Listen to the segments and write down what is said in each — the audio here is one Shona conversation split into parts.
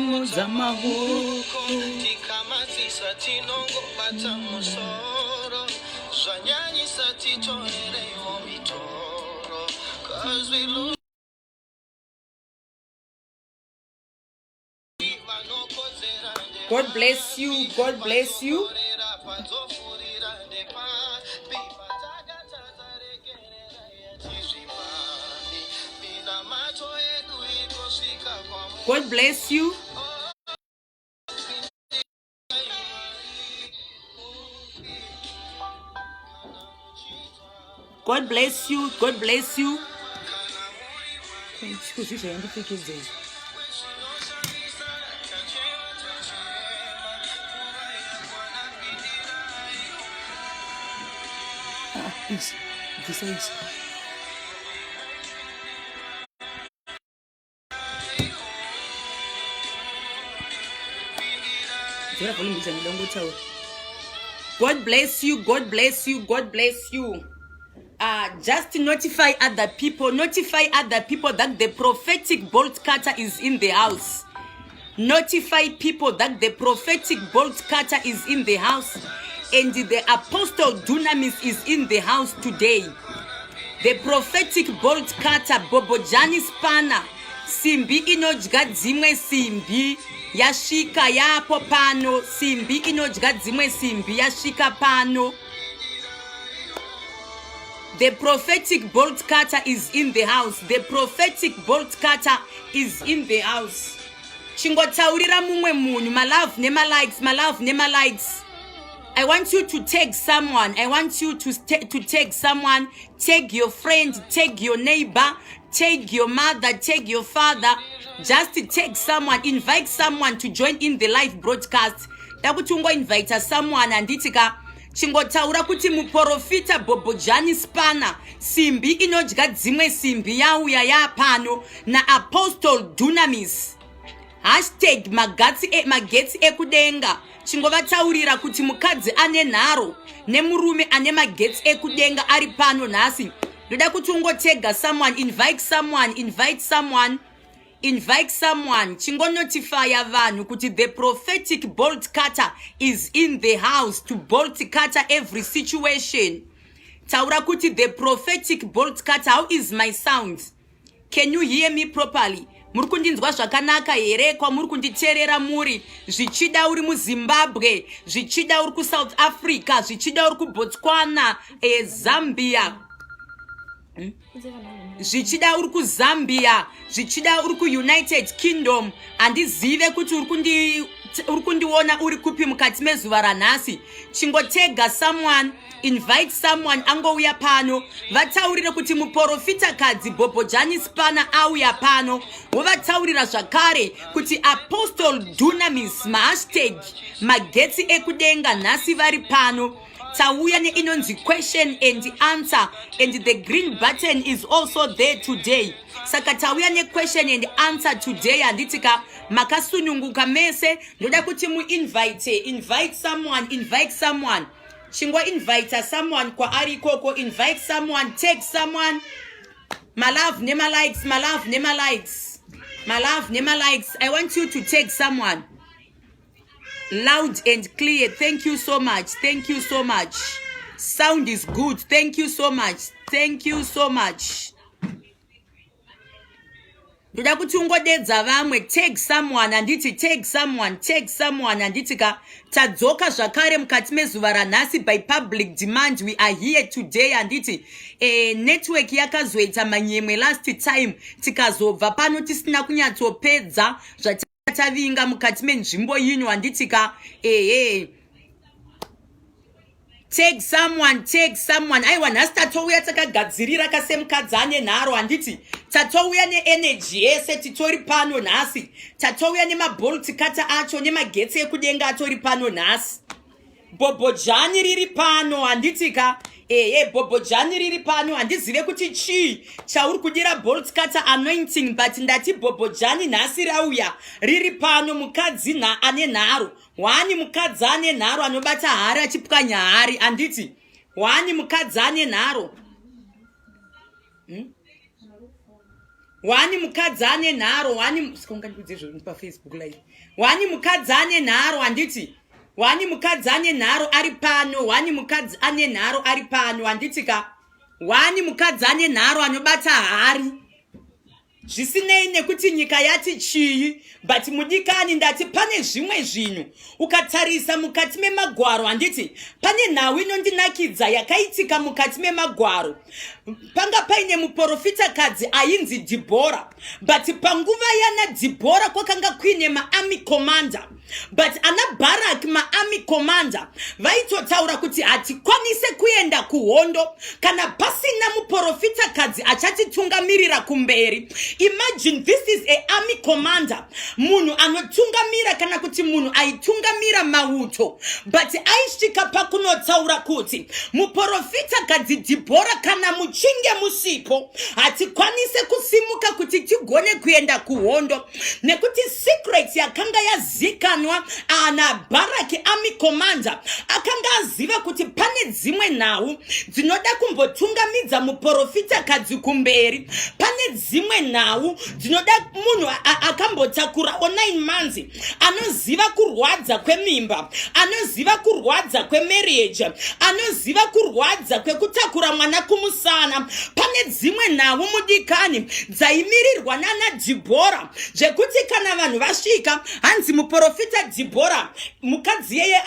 Simudza maoko. Tikamadzisa tinongobata musoro zvanyanyisa titorereiwo mitoro cause we lose God bless you. God bless you. God bless you. God bless you. God bless you. Kuzvi zvayandipfekedza izvi. Ah, izvi. Bvisa izvi. Dzora volume izvi ndinoda kungotaura. God bless you. God bless you. God bless you. Just notify other people. Notify other people that the prophetic bolt cutter is in the house. Notify people that the prophetic bolt cutter is in the house and the apostle Dunamis is in the house today. The prophetic bolt cutter Bobojani Spanner simbi inodya dzimwe simbi yasvika yapo pano simbi inodya dzimwe simbi yasvika pano The prophetic bolt cutter is in the house. The prophetic bolt cutter is in the house. Chingotaurira mumwe munhu malove nemalikes, malove nemalikes. I want you to tag someone. I want you to, to tag someone. Tag your friend, tag your neighbor, tag your mother, tag your father. Just tag someone, invite someone to join in the live broadcast. Dakuti ungoinvita someone handiti ka chingotaura kuti muporofita bhobhojani spana simbi inodya dzimwe simbi yauya yapano naapostle dunamis hashtag magatsi e, magetsi ekudenga chingovataurira kuti mukadzi ane nharo nemurume ane magetsi ekudenga ari pano nhasi ndoda kuti ungotega someone invite someone invite someone invite someone chingonotifaya vanhu kuti the prophetic bolt cutter is in the house to bolt cutter every situation taura kuti the prophetic bolt cutter how is my sound can you hear me properly muri kundinzwa zvakanaka here kwamuri kunditeerera muri zvichida uri muzimbabwe zvichida uri kusouth africa zvichida uri kubotswana eh, zambia hmm? Zvichida uri kuZambia, zvichida uri kuUnited Kingdom, handizive kuti uri kundi uri kundiona uri kupi mukati mezuva ranhasi. Chingotega someone, invite someone angouya pano, vataurire kuti muprofitakadzi Bhobhojani Spana auya pano, wovataurira zvakare kuti Apostle Dunamis mahashtag magetsi ekudenga nhasi vari pano. Tauya neinonzi question and answer and the green button is also there today. Saka tauya nequestion and answer today handiti ka makasununguka mese ndoda kuti muinvite invite someone invite someone chingo invite someone kwaari ikoko invite someone take someone malove nemalikes malove nemalikes malove nemalikes i want you to take someone loud and clear thank you so much thank you so much sound is good thank you so much thank you so much ndoda kuti ungodedza vamwe tag someone handiti tag someone tag someone handiti ka tadzoka zvakare mukati mezuva ranhasi by public demand we are here today handiti e, network yakazoita manyemwe last time tikazobva pano tisina kunyatsopedza zvati tavinga mukati menzvimbo yino handiti ka ehe take someone take someone aiwa nhasi tatouya takagadzirira kasemukadzi ane nharo handiti tatouya neenergy yese titori pano nhasi tatouya nemabolt kata acho nemagetsi ekudenga atori pano nhasi Bhobhojani riri pano handiti ka? Ehe, bhobhojani riri pano handizive kuti chii chauri kudira bolt cutter anointing but ndati bhobhojani nhasi rauya riri pano mukadzi nha ane nharo hwani mukadzi ane nharo anobata hari achipwanya hari handiti hwani mukadzi ane nharo hmm? Wani mukadzi ane nharo, wani sikongandiudze izvozvo pafacebook live. Wani mukadzi ane nharo, handiti? Wani mukadzi ane nharo ari pano, wani mukadzi ane nharo ari pano, handiti ka? Wani mukadzi ane nharo anobata hari. Zvisinei nekuti nyika yati chii, but mudikani, ndati pane zvimwe zvinhu ukatarisa mukati memagwaro, handiti? Pane nhau inondinakidza yakaitika mukati memagwaro. Panga paine muprofitakadzi ainzi Dhibhora, but panguva yana Dhibhora kwakanga kuine maarmy commander, but ana Barak, maarmy commander, vaitotaura kuti hatikwanise kuenda kuhondo kana pasina muprofitakadzi achatitungamirira kumberi. Imagine, this is a army commander, munhu anotungamira kana kuti munhu aitungamira mauto, but aisvika pakunotaura kuti muprofitakadzi Dhibhora, kana muchinge musipo, hatikwanise kusimuka kuti tigone kuenda kuhondo, nekuti secret yakanga yazikanwa ana Baraki, army commander, akanga aziva kuti pane dzimwe nhau dzinoda kumbotungamidza muprofitakadzi kumberi, pane dzimwe nhau dzinoda munhu akambotakurawo 9 months, anoziva kurwadza kwemimba, anoziva kurwadza kwemarriage, anoziva kurwadza kwekutakura mwana kumusana. Pane dzimwe nhau, mudikani, dzaimirirwa nana Dhibhora, zvekuti kana vanhu vasvika, hanzi muprofita Dhibhora, mukadzi yeye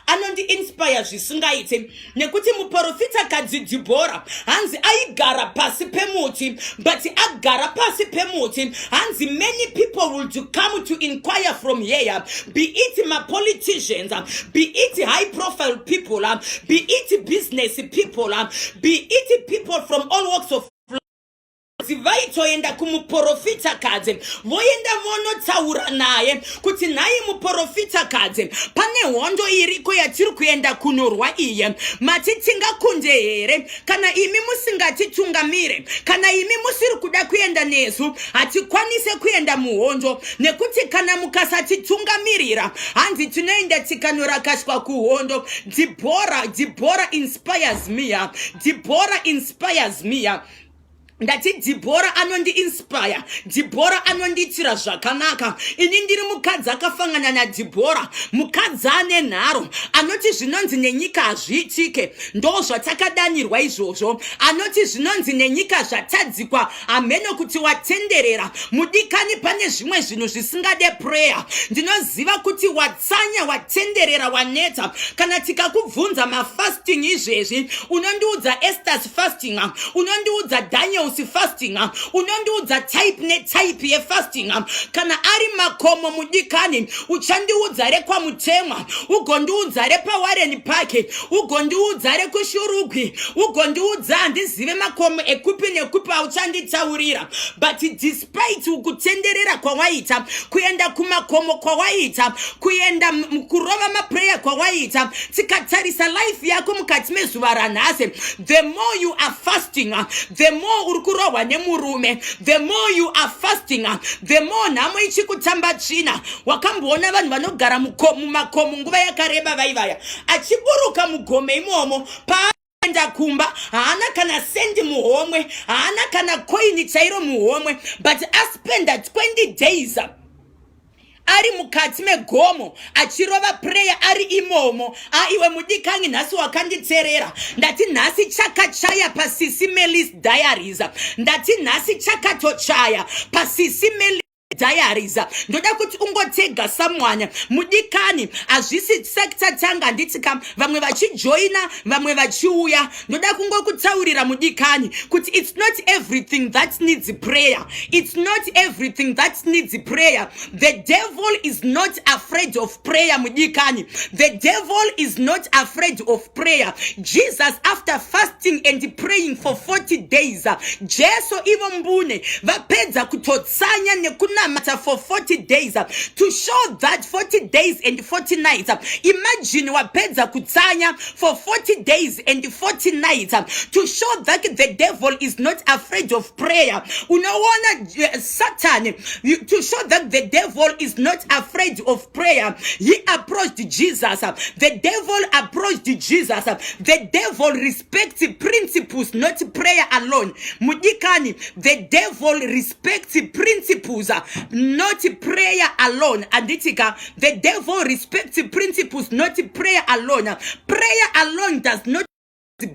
anondiinspire zvisingaite, nekuti muprofitakadzi Dhibhora hanzi aigara pasi pemuti, but agara pasi pemuti, hanzi many people would come to inquire from here, be it mapoliticians, be it high profile people, be it business people, be it people from all walks of, vaitoenda kumuprofitakadzi, voenda vonotaura naye kuti, "Nhai muprofitakadzi, pane hondo iriko yatiri kuenda kunorwa iye, mati tingakunde here kana imi musingatitungamire? Kana imi musiri kuda kuenda nesu, hatikwanise kuenda muhondo, nekuti kana mukasatitungamirira, hanzi tinoenda tikanorakashwa kuhondo." Dhibhora, Dhibhora inspires me. Dhibhora inspires me. Ndati Dhibhora anondiinspire, Dhibhora anondiitira zvakanaka. Ini ndiri mukadzi akafanana naDhibhora, mukadzi ane nharo, anoti zvinonzi nenyika hazviitike, ndo zvatakadanirwa izvozvo, anoti zvinonzi nenyika zvatadzikwa, hameno kuti watenderera. Mudikani, pane zvimwe zvinhu zvisingade prayer. Ndinoziva kuti watsanya, watenderera, waneta. Kana tikakubvunza mafasting izvezvi, unondiudza Esther's fasting, unondiudza Daniel's fasting, unondiudza type netype yefasting. Kana ari makomo, mudikani, uchandiudza rekwaMutemwa, ugondiudza repaWarren Park, ugondiudza rekuShurugwi, ugondiudza handizive makomo ekupi nekupi auchanditaurira. But despite kutenderera kwawaita, kuenda kumakomo kwawaita, kuenda kurova maprayer kwawaita, tikatarisa life yako mukati mezuva ranhasi, the more you are fasting, the more uri kurohwa nemurume. The more you are fasting, the more nhamo ichikutamba tsvina. Wakamboona vanhu vanogara mumakomo nguva yakareba, vaivaya achiburuka mugome imomo, paenda kumba haana kana sendi muhomwe, haana kana koini chairo muhomwe, but aspenda 20 days ari mukati megomo achirova prayer ari imomo. Aiwe mudikani, nhasi wakanditeerera, ndati nhasi chakachaya paSisi Melis Diaries. Ndati nhasi chakatochaya paSisi Melis Diaries. Ndoda kuti ungotega someone, mudikani. Hazvisi sekitatanga, handiti ka? Vamwe vachijoina, vamwe vachiuya. Ndoda kungokutaurira, mudikani, kuti it's not everything that needs prayer. It's not everything that needs prayer. The devil is not afraid of prayer, mudikani. The devil is not afraid of prayer. Jesus, after fasting and praying for 40 days, Jesu ivo mbune vapedza kutotsanya nekunamata. Nekunamata for 40 days to show that 40 days and 40 nights. Imagine wapedza kutsanya for 40 days and 40 nights to show that the devil is not afraid of prayer. Unoona Satan, to show that the devil is not afraid of prayer, he approached Jesus. The devil approached Jesus. The devil respects principles, not prayer alone. Mudikani, the devil respects principles, not prayer alone. Anditika, the devil respects principles, not prayer alone. Prayer alone does not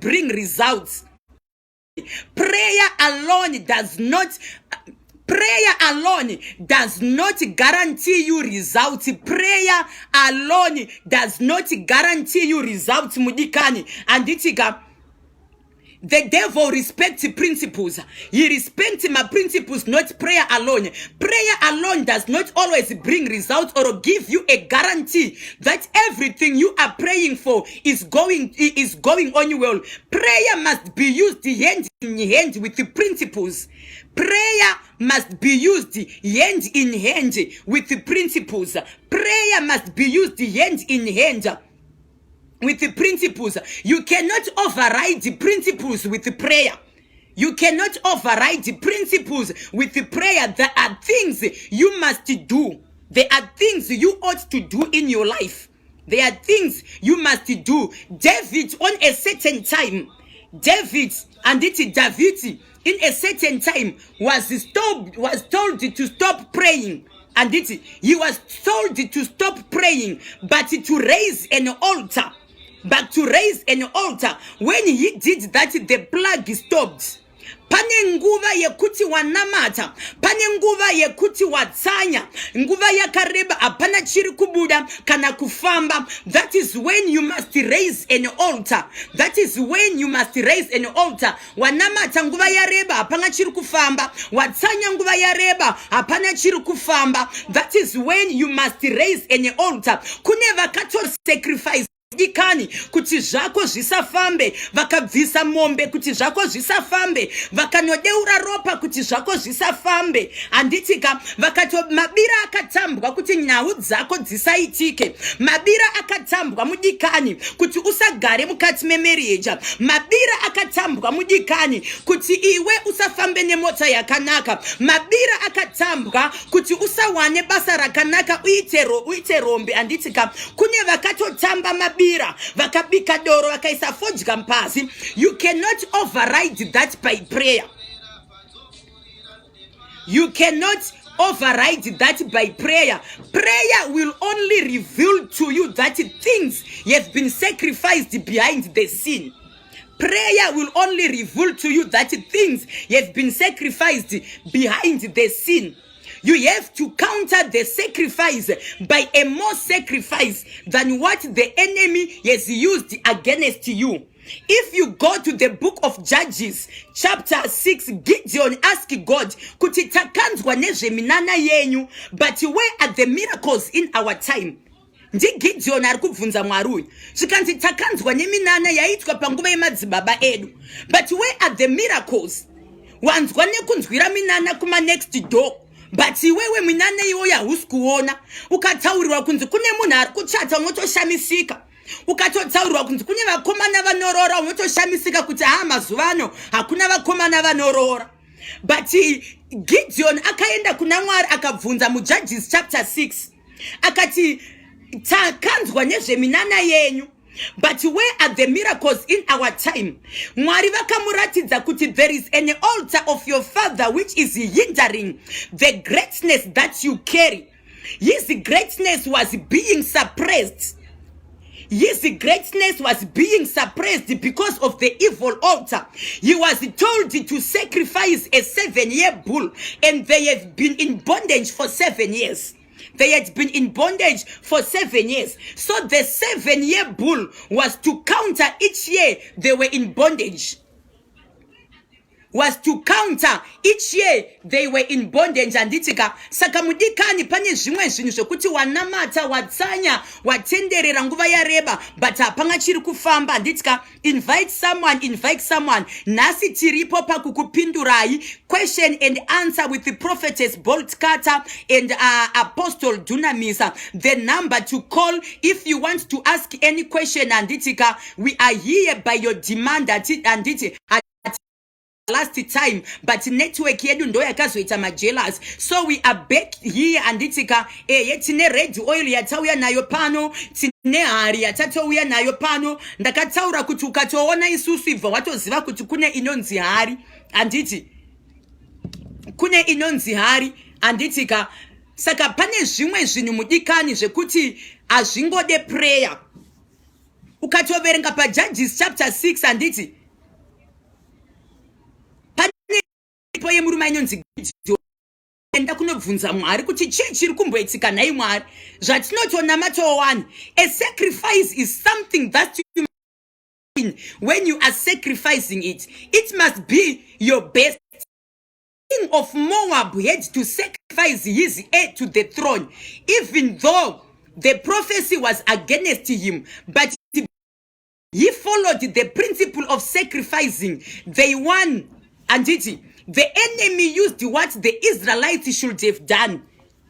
bring results. Prayer alone does not guarantee you results. Prayer alone does not guarantee you results, mudikani. Anditika, the devil respects principles. He respects my principles, not prayer alone. Prayer alone does not always bring results or give you a guarantee that everything you are praying for is going on well. Prayer must be used hand in hand with the principles. Prayer must be used hand in hand with the principles. Prayer must be used hand in hand with the principles. You cannot override the principles with the prayer. You cannot override the principles with the prayer. There are things you must do. There are things you ought to do in your life. There are things you must do. David, on a certain time, David, and it David, in a certain time, was told to stop praying. And it he was told to stop praying, but to raise an altar. But to raise an altar. When he did that, the plague stopped. Pane nguva yekuti wanamata, pane nguva yekuti watsanya nguva yakareba, hapana chiri kubuda kana kufamba. That is when you must raise an altar. That is when you must raise an altar. Wanamata nguva yareba, hapana chiri kufamba. Watsanya nguva yareba, hapana chiri kufamba. That is when you must raise an altar. Kune vakatosacrifice, dikani, kuti zvako zvisafambe. Vakabvisa mombe kuti zvako zvisafambe, vakanodeura ropa kuti zvako zvisafambe. Handitika, vakato mabira akatambwa kuti nhau dzako dzisaitike. Mabira akatambwa, mudikani, kuti usagare mukati memarriage. Mabira akatambwa, mudikani, kuti iwe usafambe nemota yakanaka. Mabira akatambwa kuti usawane basa rakanaka, uite rombe. Handitika, kune vakatotamba mabira, vakabika doro, vakaisa fodya pasi. You cannot override that by prayer. You cannot override that by prayer. Prayer will only reveal to you that things have been sacrificed behind the scene. Prayer will only reveal to you that things have been sacrificed behind the scene. You have to counter the sacrifice by a more sacrifice than what the enemy has used against you. If you go to the book of Judges, chapter 6, Gideon asked God kuti takanzwa nezveminana yenyu, but where are the miracles in our time? NdiGideon ari kubvunza Mwari uyu. Zvikanzi, takanzwa neminana yaiitwa panguva yemadzibaba edu, but where are the miracles? Wanzwa nekunzwira minana kumanext door, but iwewe minana iwoyo hausi kuona. Ukataurirwa kunzi kune munhu ari kuchata, unotoshamisika. Ukatotaurirwa kunzi kune vakomana vanoroora, unotoshamisika kuti haa, mazuva ano hakuna vakomana vanoroora. But Gideon akaenda kuna Mwari akabvunza muJudges chapter 6, akati, takanzwa nezveminana yenyu, but where are the miracles in our time? Mwari vakamuratidza kuti there is an altar of your father which is hindering the greatness that you carry. His greatness was being suppressed. His greatness was being suppressed because of the evil altar. He was told to sacrifice a 7-year bull, and they have been in bondage for 7 years. They had been in bondage for 7 years. So the 7-year bull was to counter each year they were in bondage. was to counter each year they were in bondage handitika saka mudikani pane zvimwe zvinhu zvekuti wanamata watsanya watenderera nguva yareba but hapana chiri kufamba handitika invite someone invite someone nhasi tiripo pakukupindurai question and answer with the prophetess bolt cutter and uh, apostle dunamisa the number to call if you want to ask any question handitika we are here by your demand handiti last time but network yedu ndo yakazoita majealous so we are back here handitika eye tine red oil yatauya nayo pano tine hari yatatouya nayo pano ndakataura kuti ukatoona isusu ibva watoziva kuti kune inonzi hari handiti kune inonzi hari handitika saka pane zvimwe zvinhu mudikani zvekuti hazvingode prayer ukatoverenga pajudges chapter 6 handiti pane ipo yemurume ainonzi enda kunobvunza mwari kuti chii chiri kumboitika nhai mwari zvatinotonamatawo wani a sacrifice is something that you when you are sacrificing it it must be your best king of moab had to sacrifice his heir to the throne even though the prophecy was against him but he followed the principle of sacrificing they won anditi the enemy used what the israelites should have done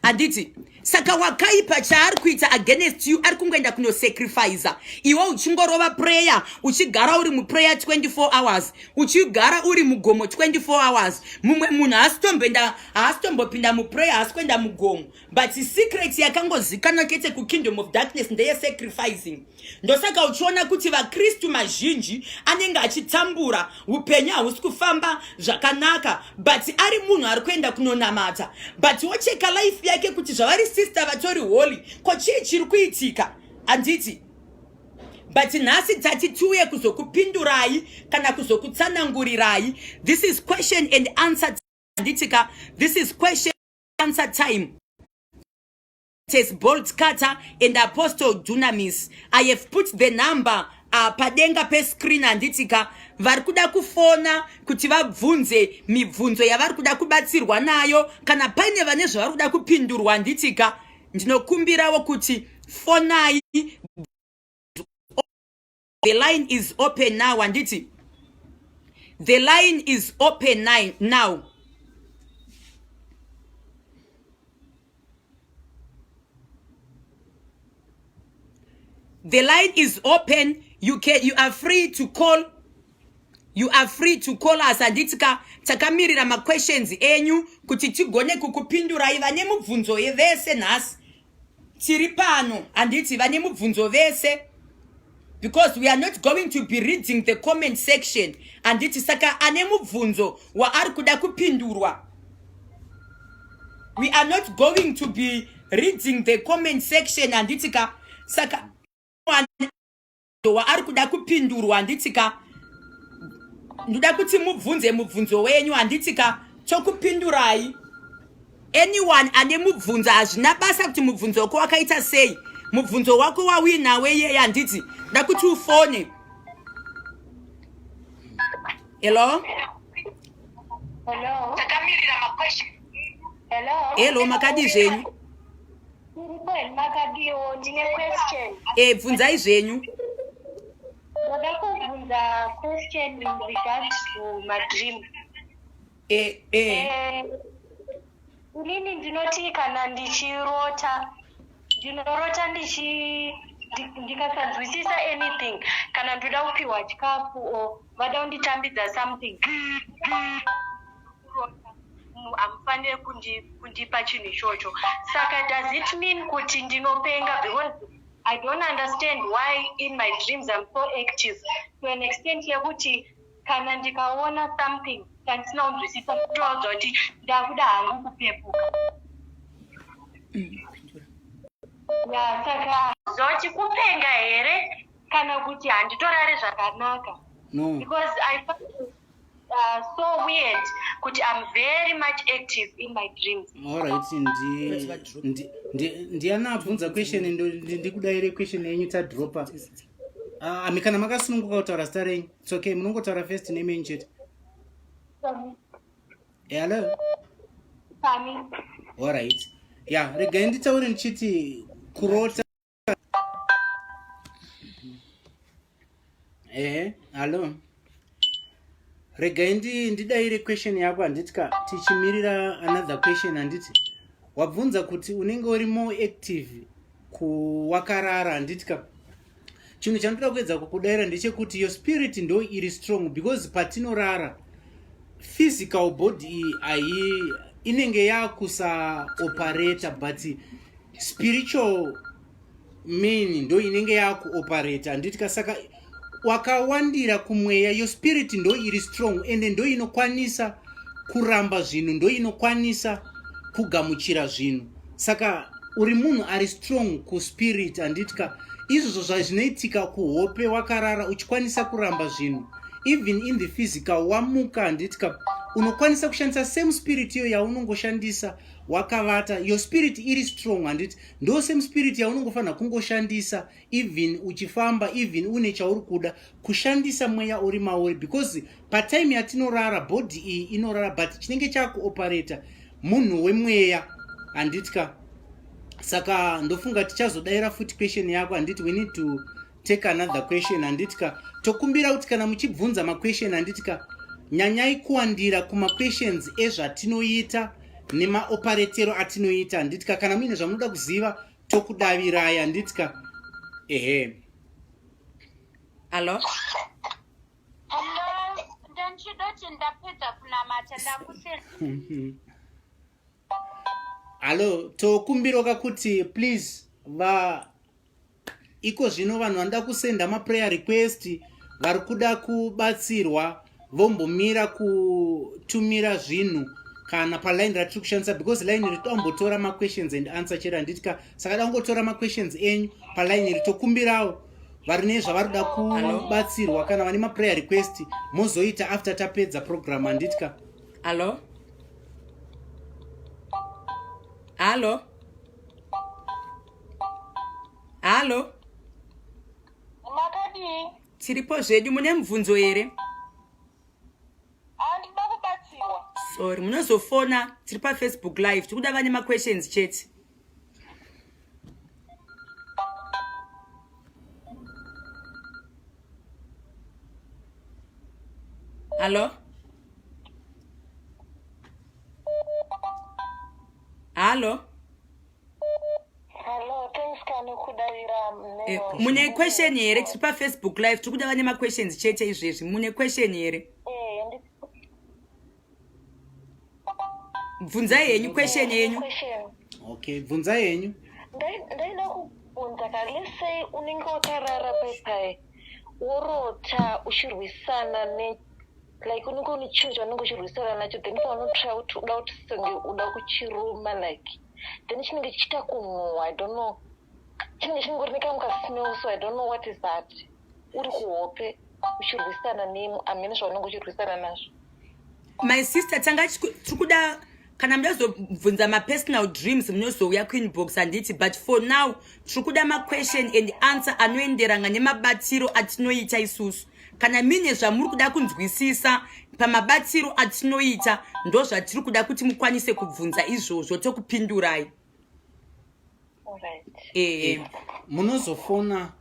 handiti saka wakaipa chaari kuita against you ari kungoenda kunosacrifica iwe uchingorova prayer uchigara uri muprayer 24 hours uchigara uri mugomo 24 hours mumwe munhu haasitomboenda haasitombopinda muprayer haasi kuenda mugomo but secret yakangozikanwa chete kukingdom of darkness ndeyesacrificing ndosaka uchiona kuti vakristu mazhinji anenge achitambura upenyu hausi kufamba zvakanaka but ari munhu ari kuenda kunonamata but wocheka life yake kuti zvavari sister vatori holy ko chii chiri kuitika handiti but nhasi tati tiuye kuzokupindurai kana kuzokutsanangurirai this is question and answer handitika this is question answer time Prophetess Bolt Cutter and Apostle Dunamis. I have put the number uh, padenga pescreen handitika vari kuda kufona kuti vabvunze mibvunzo yavari kuda kubatsirwa nayo kana paine vane zvavari kuda kupindurwa handitika ndinokumbirawo kuti fonai the line is open now handiti the line is open now the line is open you can you are free to call you are free to call us handiti ka takamirira maquestions enyu kuti tigone kukupindurai vane mubvunzo vese nhasi tiri pano handiti vane mubvunzo vese because we are not going to be reading the comment section handiti saka ane mubvunzo waari kuda kupindurwa we are not going to be reading the comment section handiti ka saka waari kuda kupindurwa handiti ka ndoda kuti mubvunze mubvunzo wenyu handiti ka tokupindurai anyone ane mubvunzo hazvina basa kuti mubvunzo wako wakaita sei mubvunzo wako wauinawe iyeye handiti nda kuti ufone hello hello makadii zvenyu e bvunzai zvenyu ndoda kubvunza question in regards to madream e, e. Eh, inini ndinoti kana ndichirota ndinorota ndichi ndikasanzwisisa anything kana ndoda kupiwa chikafu or vada kunditambidza something hamufanire kundipa chinhu ichocho saka does it mean kuti ndinopenga because i don't understand why in my dreams im so active to an extent yekuti kana ndikaona something chandisina kunzwisisa kutoudza kuti ndakuda hangu kupepuka ya saka zoti kupenga here kana kuti handitorare zvakanaka no. because i find it, uh, so weird kuti i'm very much active in my dreams alright ndiani abvunza question ndikudaire question yenyu tadropa ah, ami kana makasununguka kutaura zita renyu its okay munongotaura first name yenyu chete. Hello. Sami. Alright. Ya, regai nditaure ndichiti kurota. Ehe, hello. Regai ndidaire question yako handiti ka tichimirira another question handiti. Wabvunza kuti unenge uri more active kuwakarara handiti ka. Chinhu chandinoda kuedza kukudaira ndechekuti your spirit ndo iri strong because patinorara physical body iyi ayi inenge yakusaoperata but spiritual man ndo inenge yakuoperata handiti ka saka wakawandira kumweya your spirit ndo iri strong ende ndo inokwanisa kuramba zvinhu ndo inokwanisa kugamuchira zvinhu saka uri munhu ari strong kuspirit handitka izvozvo zvazvinoitika kuhope wakarara uchikwanisa kuramba zvinhu even in the physical wamuka handitka unokwanisa kushandisa same spirit iyo yaunongoshandisa wakavata your spirit iri strong handiti ndo same spirit yaunongofanira kungoshandisa even uchifamba even une chauri kuda kushandisa mweya uri mauri because patime yatinorara body iyi inorara but chinenge chakuoperata munhu wemweya handitka saka ndofunga tichazodaira futi question yako handiti we need to take another question handitika tokumbira kuti kana muchibvunza maquestion handitika nyanyai kuwandira kumaquestions ezvatinoita nemaoperetero atinoita handitika kana muine zvamunoda kuziva tokudavirai handitika ehe Hallo? Ndanchidoti ndapedza kunamata ndakusenda. Hallo, tokumbiroka kuti please va iko zvino vanhu vanoda kusenda maprayer request vari kuda kubatsirwa vombomira kutumira zvinhu kana paline ratiri kushandisa because line iri toambotora maquestions and answer chero handiti ka saka da kungotora maquestions enyu paline iri tokumbirawo vari nezvavari kuda kubatsirwa kana vane maprayer request mozoita after tapedza program handiti ka hallo hallo hallo Makadii? Tiripo zvedu, mune mubvunzo here? Handida kubatsirwa. Sorry, munozofona tiri paFacebook live, tiri kuda vane maquestions chete. Hallo? Hallo? Hello, thanks kani kudavira eh, mune question here tiri pafacebook live tiri kuda vane maquestions chete izvezvi mune question here eh, bvunzai henyu question yenyu okay bvunzai henyu ndaida kubvunza ka let's say unenge wakarara paipai worota uchirwisana ne like unenge une chinhu chaunenge uchirwisana nacho then paunotry kuti uda kuti senge uda kuchiruma like then chinenge chichiita kunhuhwa i don't know chinenge chingori nekamwe kasmell so i don't know what is that uri kuhope uchirwisana nemu amene zvaunenge uchirwisana nazvo my sister tanga tiri kuda kana muda kuzobvunza mapersonal dreams munozouya kuinbox handiti but for now tiri kuda maquestion and answer anoenderana nemabatsiro atinoita isusu kana mine zvamuri kuda kunzwisisa pamabatsiro atinoita ndozvatiri kuda kuti mukwanise kubvunza izvozvo tokupindurai ehe munozofona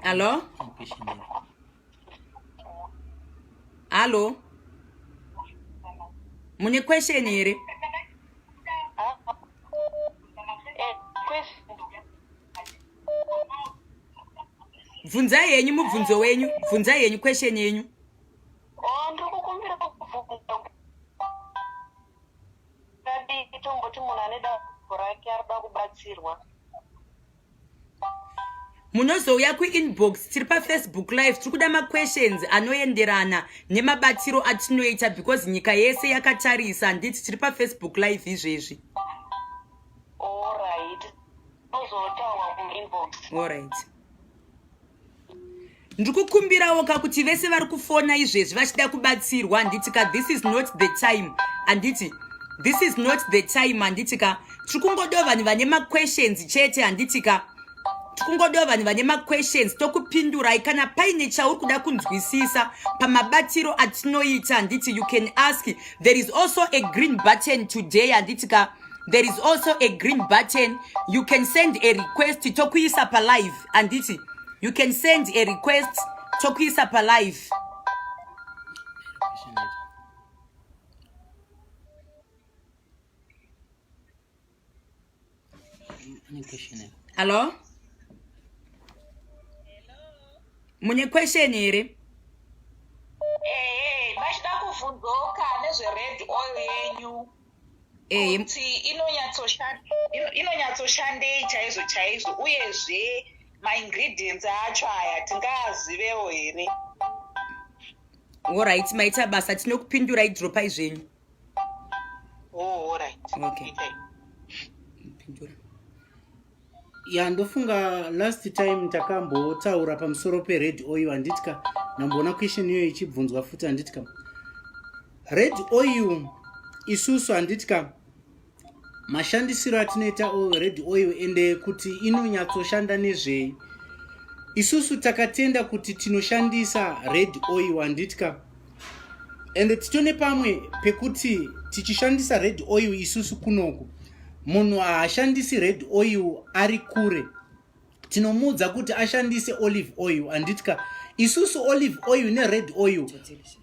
hallo hallo mune question here bvunzai henyu mubvunzo wenyu bvunzai henyu question yenyu oh, ndiri kukumbira kubvunza tomboti munhu ane dambudziko rake arikuda kubatsirwa munozouya kuinbox tiri pafacebook live tiri kuda maquestions anoenderana nemabatiro atinoita because nyika yese yakatarisa handiti tiri pafacebook live izvezvi Alright. Ndiri kukumbirawo ka kuti vese vari kufona izvezvi vachida kubatsirwa handiti ka this is not the time handiti this is not the time handiti ka tiri kungodawo vanhu vane maquestions chete handiti ka. Tikungodiwa vanhu vane maquestions tokupindurai kana paine chauri kuda kunzwisisa pamabatiro atinoita handiti you can ask. There is also a green button today handiti ka there is also a green button you can send a request tokuisa palive handiti you can send a request tokuisa palive. Hallo? Mune question here? Ehe, ndachida kuvhunzoka nezvered oil yenyu. Eh, Kuti inonyatsoshandei chaizvo chaizvo uyezve maingredients acho aya tingaazivewo here? Alright, maita basa tinokupindurai dropai zvenyu. Oh, alright. Okay. Okay. Pindura. Ya, ndofunga last time takambotaura pamusoro pered oil handitika ndamboona question iyoyo ichibvunzwa futi handitika red oil isusu handitika mashandisiro atinoita red oil ende kuti inonyatsoshanda nezvei isusu takatenda kuti tinoshandisa red oil handitika ende titone pamwe pekuti tichishandisa red oil isusu kunoku munhu haashandisi red oil ari kure tinomuudza kuti ashandise olive oil handitika isusu olive oil nered oil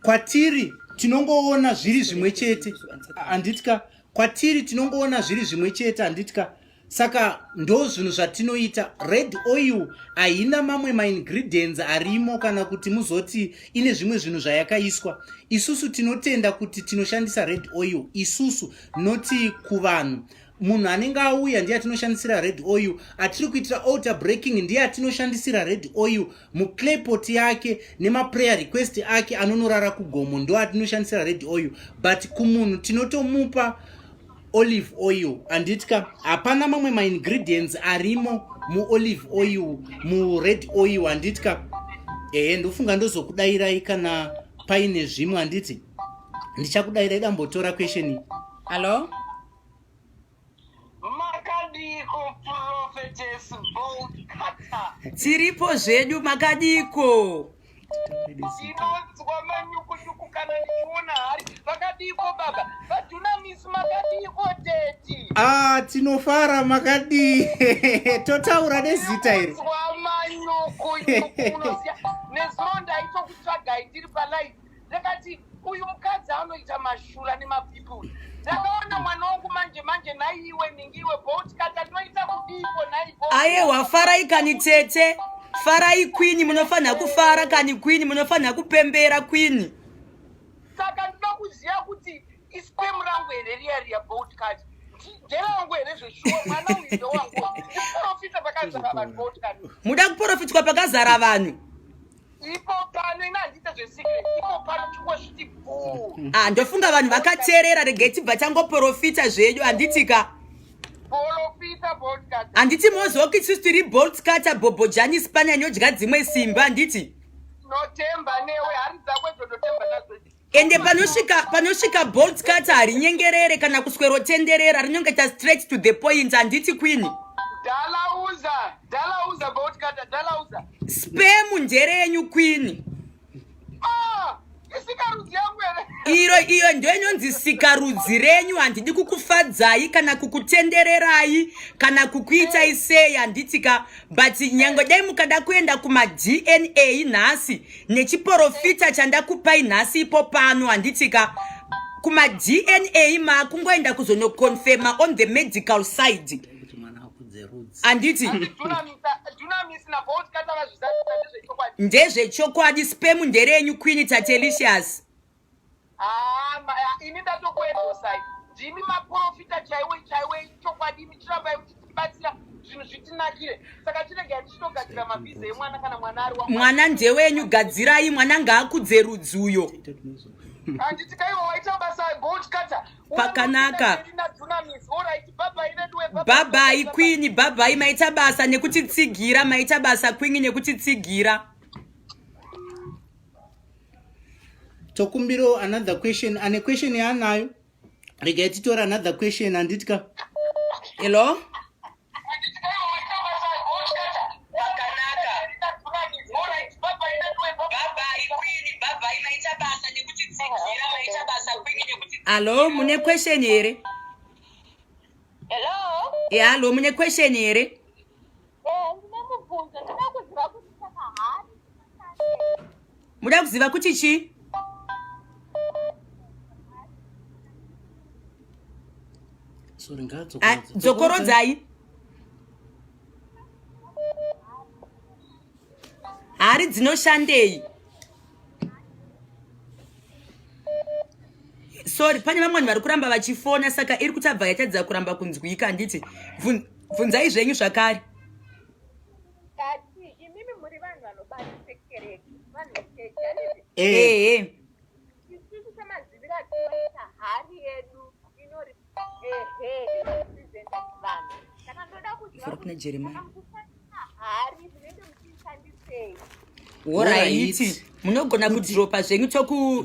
kwatiri tinongoona zviri zvimwe chete handitika kwatiri tinongoona zviri zvimwe chete handitika saka ndo zvinhu zvatinoita red oil haina mamwe maingredients arimo kana kuti muzoti ine zvimwe zvinhu zvayakaiswa isusu tinotenda kuti tinoshandisa red oil isusu noti kuvanhu munhu anenge auya ndiye atinoshandisira red oil atiri kuitira altar breaking ndiye atinoshandisira red oil muclaypot yake nemaprayer request ake anonorara kugomo ndo atinoshandisira red oil but kumunhu tinotomupa olive oil handitya hapana mamwe maingredients arimo muolive oil mured oil handitya ehe ndofunga ndozokudairai kana paine zvimwe handiti ndichakudairai dambotora question. Hallo? Makadiko Prophetess Bolt Cutter? Tiripo zvedu, makadiko? Ndinonzwa manyukunyuku kana ndichiona hari. Vakadiko baba vaDunamis? Makadiko teti? Ah, tinofara, makadii? Totaura nezita iri. Ndinonzwa manyukunyuku unoziya. Nezuro ndaitokutsvagai ndiri palive, ndakati uyu mukadzi anoita mashura nemapeople. Ndakaona mwana wangu manje manje naiwe ningiwe Bolt Cutter, ndinoita kudiiko nai Bolt? Ayewa, farai kani tete, farai queen, munofanira kufara kani queen, munofanira kupembera queen. Saka ndinoda kuziva kuti isperm rangu here riya riya, Bolt Cutter, nderangu here zveshuwa? Mwana uyu ndewangu? Ndiprofita pakazara vanhu, Bolt Cutter. Muda kuprofitwa pakazara vanhu? Ipo pano, ina handiite zvesecret, ipo pano chingosviti bvuu. Ah, ndofunga vanhu vakateerera, regai tibva tangoprofita zvedu handitika? Profita, Bolt Cutter. Handiti moziva kuti isusu tiri Bolt Cutter bhobhojani spanya inodya dzimwe simba handiti? Notemba newe, hari dzako idzo ndotemba nadzo. Ende panosvika Bolt Cutter harinyengerere kana kuswerotenderera, rinongoita straight to the point handiti queen? Dalauza, dalauza, Bolt Cutter, dalauza. Sperm nderenyu queen. Ah, isikarudzi yangu here? Iro iyo ndo inonzi sikarudzi renyu. Handidi kukufadzai kana kukutendererai kana kukuitai sei handitika, but nyange dai mukada kuenda kumaDNA nhasi nechiprofita chandakupai nhasi ipo pano handitika, kumaDNA maakungoenda kuzonoconfirma on the medical side kuti mwana akudze rudzi. Handiti? Dunamis naBolt Cutter vazvizadzisa ndezvechokwadi? Ndezvechokwadi, sperm nderenyu queen Tatelicious. Ah, ini ndatokuendosai, ndimi maprofita chaiwe chaiwe chokwadi. Imi chirambai muchitibatsira zvinhu zvitinakire. Saka chiregai tichitogadzira mavhiza emwana kana mwana ari wa Mwana ndewenyu, gadzirai mwana, ngaakudze rudzuyo. Handiti kaiwa waita basa, Bolt Cutter. Pakanaka. Dunamis, alright, bye veduwe. Bye bye queen, bye bye, maita basa nekutitsigira, maita basa queen nekutitsigira. Tokumbiro another question, ane question yaanayo, regai titora another question handitika? Hello? Wakanaka. Bye bye queen, bye bye maita basa nekutitsigira, maita basa queen nekutitsigira. Hallo, mune question here? Hello? E hallo, mune question here? Eh, ndine mubvunzo. Ndinoda kuziva kuti saka hari Muda kuziva kuti chii? Sorry, Ah, ngaadzokorodze. Dzokorodzai. Hari dzinoshandei? Sorry, pane vamwe vanhu vari kuramba vachifona saka iri kutabva yatadza kuramba kunzwika handiti? Bvunzai zvenyu zvakare. Kati imimi muri vanhu vanobatisa kereke, vanhu vechechi, handiti? Ehe. Isusu semaziviro atinoita hari yedu inori ehe inorepresenta vanhu. Saka ndoda kuziva Ivhura kuna kuti Jeremiah. kana muchishandisa hari munenge muchiishandisei? Horaiti, munogona kudhiropa zvenyu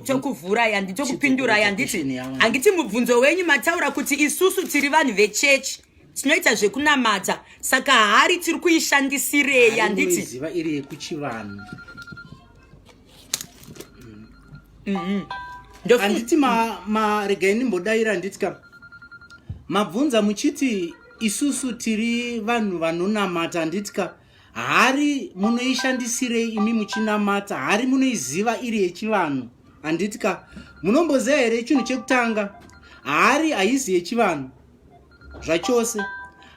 tokuvhurai handi tokupindurai handiti? Question yavo. Handiti mubvunzo wenyu mataura kuti isusu tiri vanhu vechechi tinoita zvekunamata saka hari tiri kuishandisirei Hari handiti? munoiziva iri yekuchivanhu. Handiti regai ndimbodaira handiti ka mabvunza muchiti isusu tiri vanhu vanonamata handiti ka hari munoishandisirei imi muchinamata hari munoiziva iri yechivanhu handiti ka munomboziva here chinhu chekutanga hari haizi yechivanhu zvachose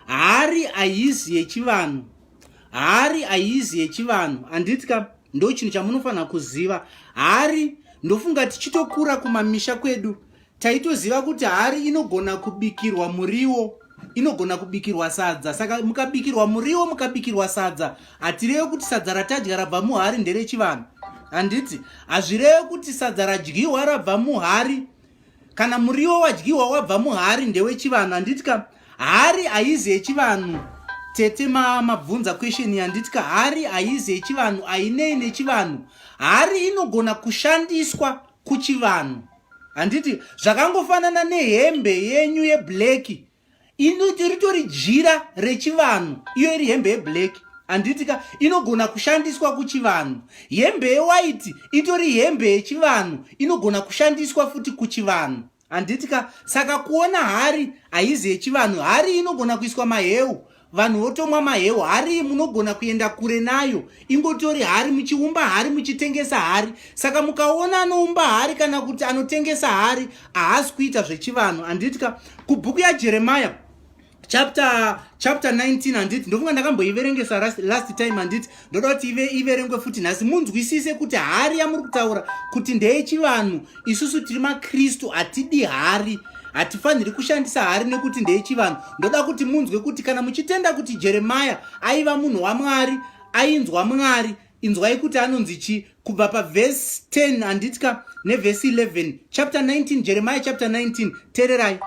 hari haizi yechivanhu hari haizi yechivanhu handiti ka ndo chinhu chamunofanira kuziva hari ndofunga tichitokura kumamisha kwedu taitoziva kuti hari inogona kubikirwa muriwo inogona kubikirwa sadza saka mukabikirwa muriwo mukabikirwa sadza hatireve kuti sadza ratadya rabva muhari nderechivanhu handiti hazvireve kuti sadza radyiwa rabva muhari kana muriwo wadyiwa wabva muhari ndewechivanhu handiti ka hari haizi yechivanhu tete mabvunza question handiti ka hari haizi yechivanhu hainei nechivanhu hari inogona kushandiswa kuchivanhu handiti zvakangofanana nehembe yenyu yeblack inoti ritori jira rechivanhu iyo iri hembe yeblack handiti ka inogona kushandiswa kuchivanhu hembe yewhite itori hembe yechivanhu inogona kushandiswa futi kuchivanhu handiti ka saka kuona hari haizi yechivanhu hari inogona kuiswa maheu vanhu votomwa maheu hari munogona kuenda kure nayo ingotori hari muchiumba hari muchitengesa hari saka mukaona anoumba hari kana kuti anotengesa hari haasi kuita zvechivanhu handiti ka kubhuku yajeremaya chapter 19 handiti ndofunga ndakamboiverengesa last time handiti ndoda kuti iverengwe futi nhasi munzwisise kuti hari yamuri kutaura kuti ndeyechivanhu isusu tiri makristu hatidi hari hatifaniri kushandisa hari nekuti ndeyechivanhu ndoda kuti munzwe kuti kana muchitenda kuti jeremaya aiva munhu wamwari ainzwa mwari inzwai kuti anonzi chi kubva pavhesi 10 handiti ka nevhesi 11 chapter 19 jeremiah chapter 19 teererai.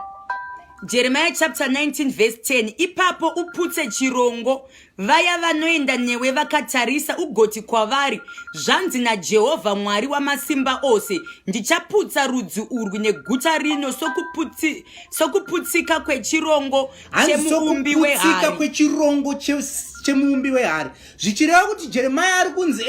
Jeremiah chapter 19 verse 10 ipapo uputse chirongo vaya vanoenda newe vakatarisa ugoti kwavari zvanzi najehovha mwari wamasimba ose ndichaputsa rudzi urwu neguta rino sokuputsika kwechirongo Hanzi chemuumbi sokuputsika wehari kwechirongo chemuumbi wehari zvichireva kuti jeremaya ari kunzi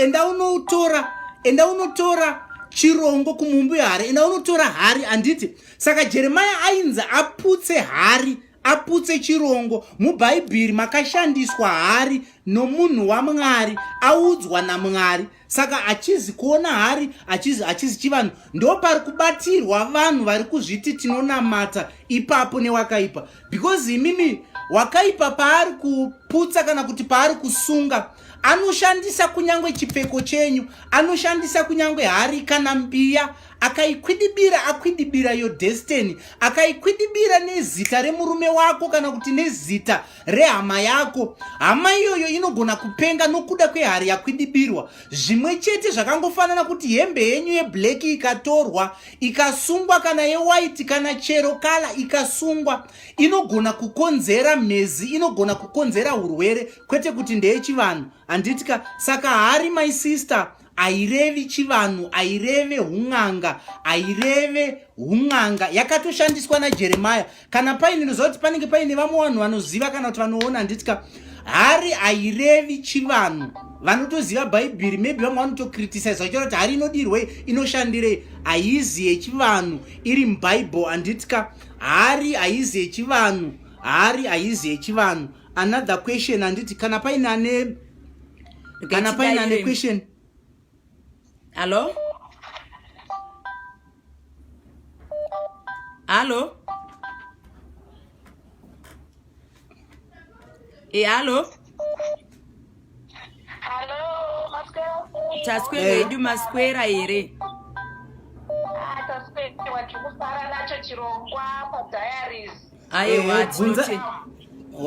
enda unotora chirongo kumuumbi wehari enda unotora hari handiti saka jeremaya ainzi aputse hari aputse chirongo mubhaibheri makashandiswa hari nomunhu wamwari audzwa namwari saka achizi kuona hari achizi chivanhu ndo pari kubatirwa vanhu vari kuzviti tinonamata ipapo newakaipa because imimi wakaipa paari kuputsa kana kuti paari kusunga anoshandisa kunyange chipfeko chenyu anoshandisa kunyange hari kana mbiya akaikwidibira akwidibira your destiny akaikwidibira nezita remurume wako kana kuti nezita rehama yako hama iyoyo inogona kupenga nokuda kwehari yakwidibirwa zvimwe chete zvakangofanana kuti hembe yenyu yeblack ikatorwa ikasungwa kana yewhite kana chero colour ikasungwa inogona kukonzera mhezi inogona kukonzera urwere kwete kuti ndeyechivanhu handiti ka saka hari my sister airevi chivanhu aireve un'anga aireve un'anga yakatoshandiswa najeremaya kana paine ndoziva kuti panenge paine vamwe vanhu vanoziva kana kuti vanoona handiti ka Hari hairevi chivanhu. Vanotoziva bhaibheri maybe vamwe vanotocriticize vachiona kuti hari inodirwei inoshandirei. Haizi yechivanhu iri mubible handitika. Hari haizi yechivanhu. Hari haizi yechivanhu. Another question handiti kana paine ane kana paine ane question. Hallo? Hallo? E hallo? Hallo, maswera sei? Taswera hedu maswera here? Ah, taswera tikufara nacho chirongwa padiaries. Aiwa, Eh, bvunza- tinoti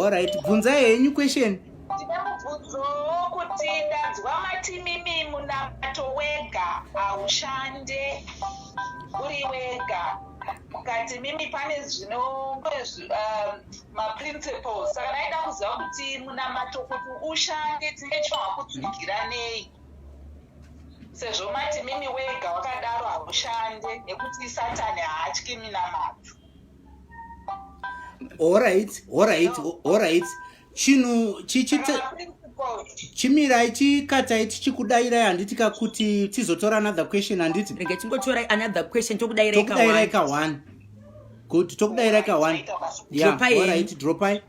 Alright, bvunzai henyu question. Ndine mubvunzo wokuti ndanzwa mati mimi munamato wega haushande uri wega mukati mimi pane zvino um, maprinciples saka ndaida kuziva kuti munamato kuti ushande tinge tifanirwa kutsigira nei sezvo mati mimi wega wakadaro haushande nekuti satani haatyi minamato. Alright, alright, alright. Chinhu chichite chimirai chikatai tichikudairai handiti ka kuti tizotora another question handiti? Rega tingotorai another question tokudairai ka Tokudairai ka one. Good, tokudairai ka one. Yeah, Dropai. alright, dropai.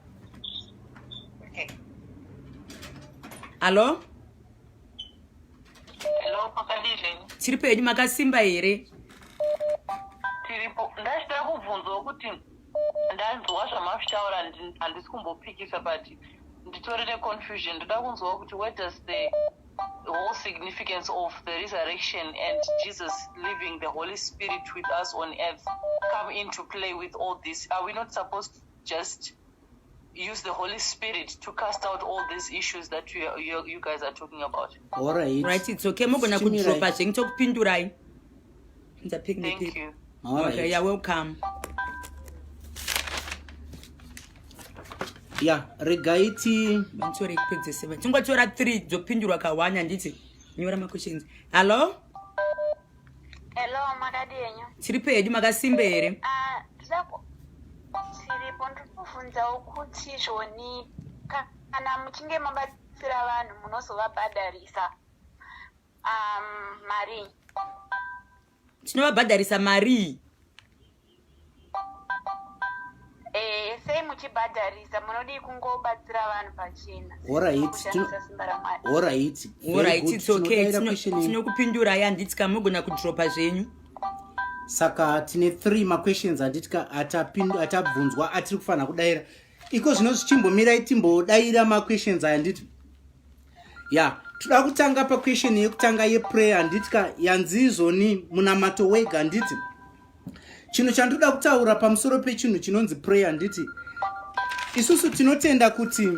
Okay. Hello? Hello, pakadii? Tiri pedu makasimba here? Tiripo. Ndachida kubvunzawo kuti ndanzwa zvamafitaura handisi kumbopikisa but nditori neconfusion. Ndoda kunzwa kuti where does the whole significance of the resurrection and Jesus leaving the Holy Spirit with us on earth come into play with all this? Are we not supposed to just use the Holy Spirit to cast out all these issues that you, you, you guys are talking about? All right. Right, it's okay. Mogona Chimirai. kudropa zvenyu tokupindurai. Thank Thank you. All right. Okay, you're welcome. Yeah, regai ti Vanditorei kupedzese. Tingotora 3 dzopindurwa ka1 handiti. Nyora maquestions. Hello? Hello, makadi henyu? Tiri pedu makasimba here? Ah, tiripo ndiri kubvunzawo kuti zvoni kana muchinge mabatsira vanhu munozovabhadharisa marii? Tinovabhadharisa marii? Eh, sei muchibhadharisa munodii kungobatsira vanhu pachena? Alright, Kushandisa simba raMwari. Alright. Very Alright, good. it's okay. Tinodaira question iyi. Tinokupindurai handiti ka mugona kudropa zvenyu. Saka tine 3 maquestions handiti ka atabvunzwa atiri kufanira kudaira. Iko zvino zvichimbomirai timbodaira maquestions aya handiti. Ya, toda kutanga paquestion yekutanga yeprayer handiti ka yanzi izvoni munamato wega handiti. Chinhu chandoda kutaura pamusoro pechinhu chinonzi prayer handiti. Isusu tinotenda kuti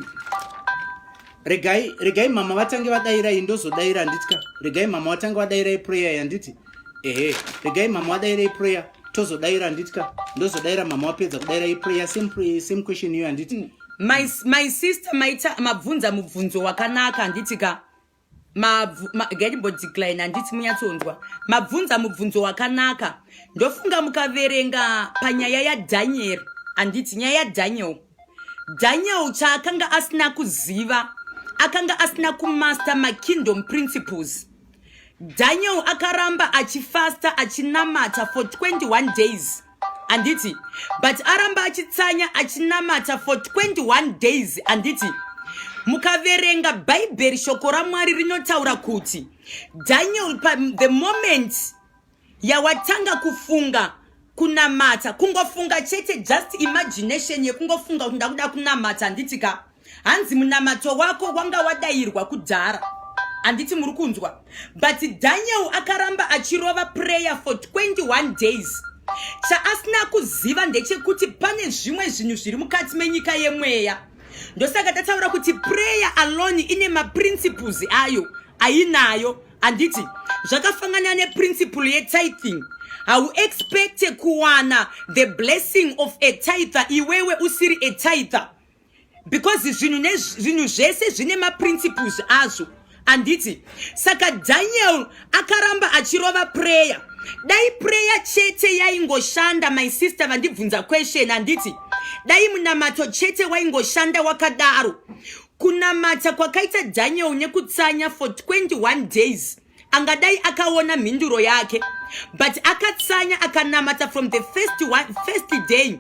regai regai mama vatange vadairai ndozodaira handiti ka. Regai mama vatange vadairai prayer yanditi. Ehe, regai mama vadairai prayer tozodaira handiti ka. Ndozodaira mama wapedza kudairai prayer same prayer, same question iyo handiti. My, my sister maita mabvunza mubvunzo wakanaka handiti ka. Ngatimbodecline handiti munyatsonzwa. Mabvunza mubvunzo wakanaka. Ndofunga mukaverenga panyaya yaDaniel handiti nyaya yaDaniel. Daniel chaakanga asina kuziva akanga asina kumaster makingdom principles. Daniel akaramba achifasta achinamata for 21 days handiti, but aramba achitsanya achinamata for 21 days handiti. Mukaverenga bhaibheri shoko raMwari rinotaura kuti Daniel pa the moment yawatanga kufunga kunamata, kungofunga chete, just imagination yekungofunga kuti ndakuda kunamata handiti ka, hanzi munamato wako wanga wadairwa kudhara handiti, muri kunzwa? But Daniel akaramba achirova prayer for 21 days. Chaasina kuziva ndechekuti pane zvimwe zvinhu zviri mukati menyika yemweya. Ndosaka tataura kuti prayer alone ine maprinciples ayo ainayo handiti. Zvakafanana neprinciple yetithing. Hauexpecte kuwana the blessing of a tither iwewe usiri a tither, because zvinhu zvinhu zvese zvine maprinciples azvo handiti. Saka Daniel akaramba achirova prayer. Dai prayer chete yaingoshanda, my sister vandibvunza question handiti, dai munamato chete waingoshanda wakadaro. Kunamata kwakaita Daniel nekutsanya for 21 days angadai akaona mhinduro yake, but akatsanya akanamata from the first, one, first day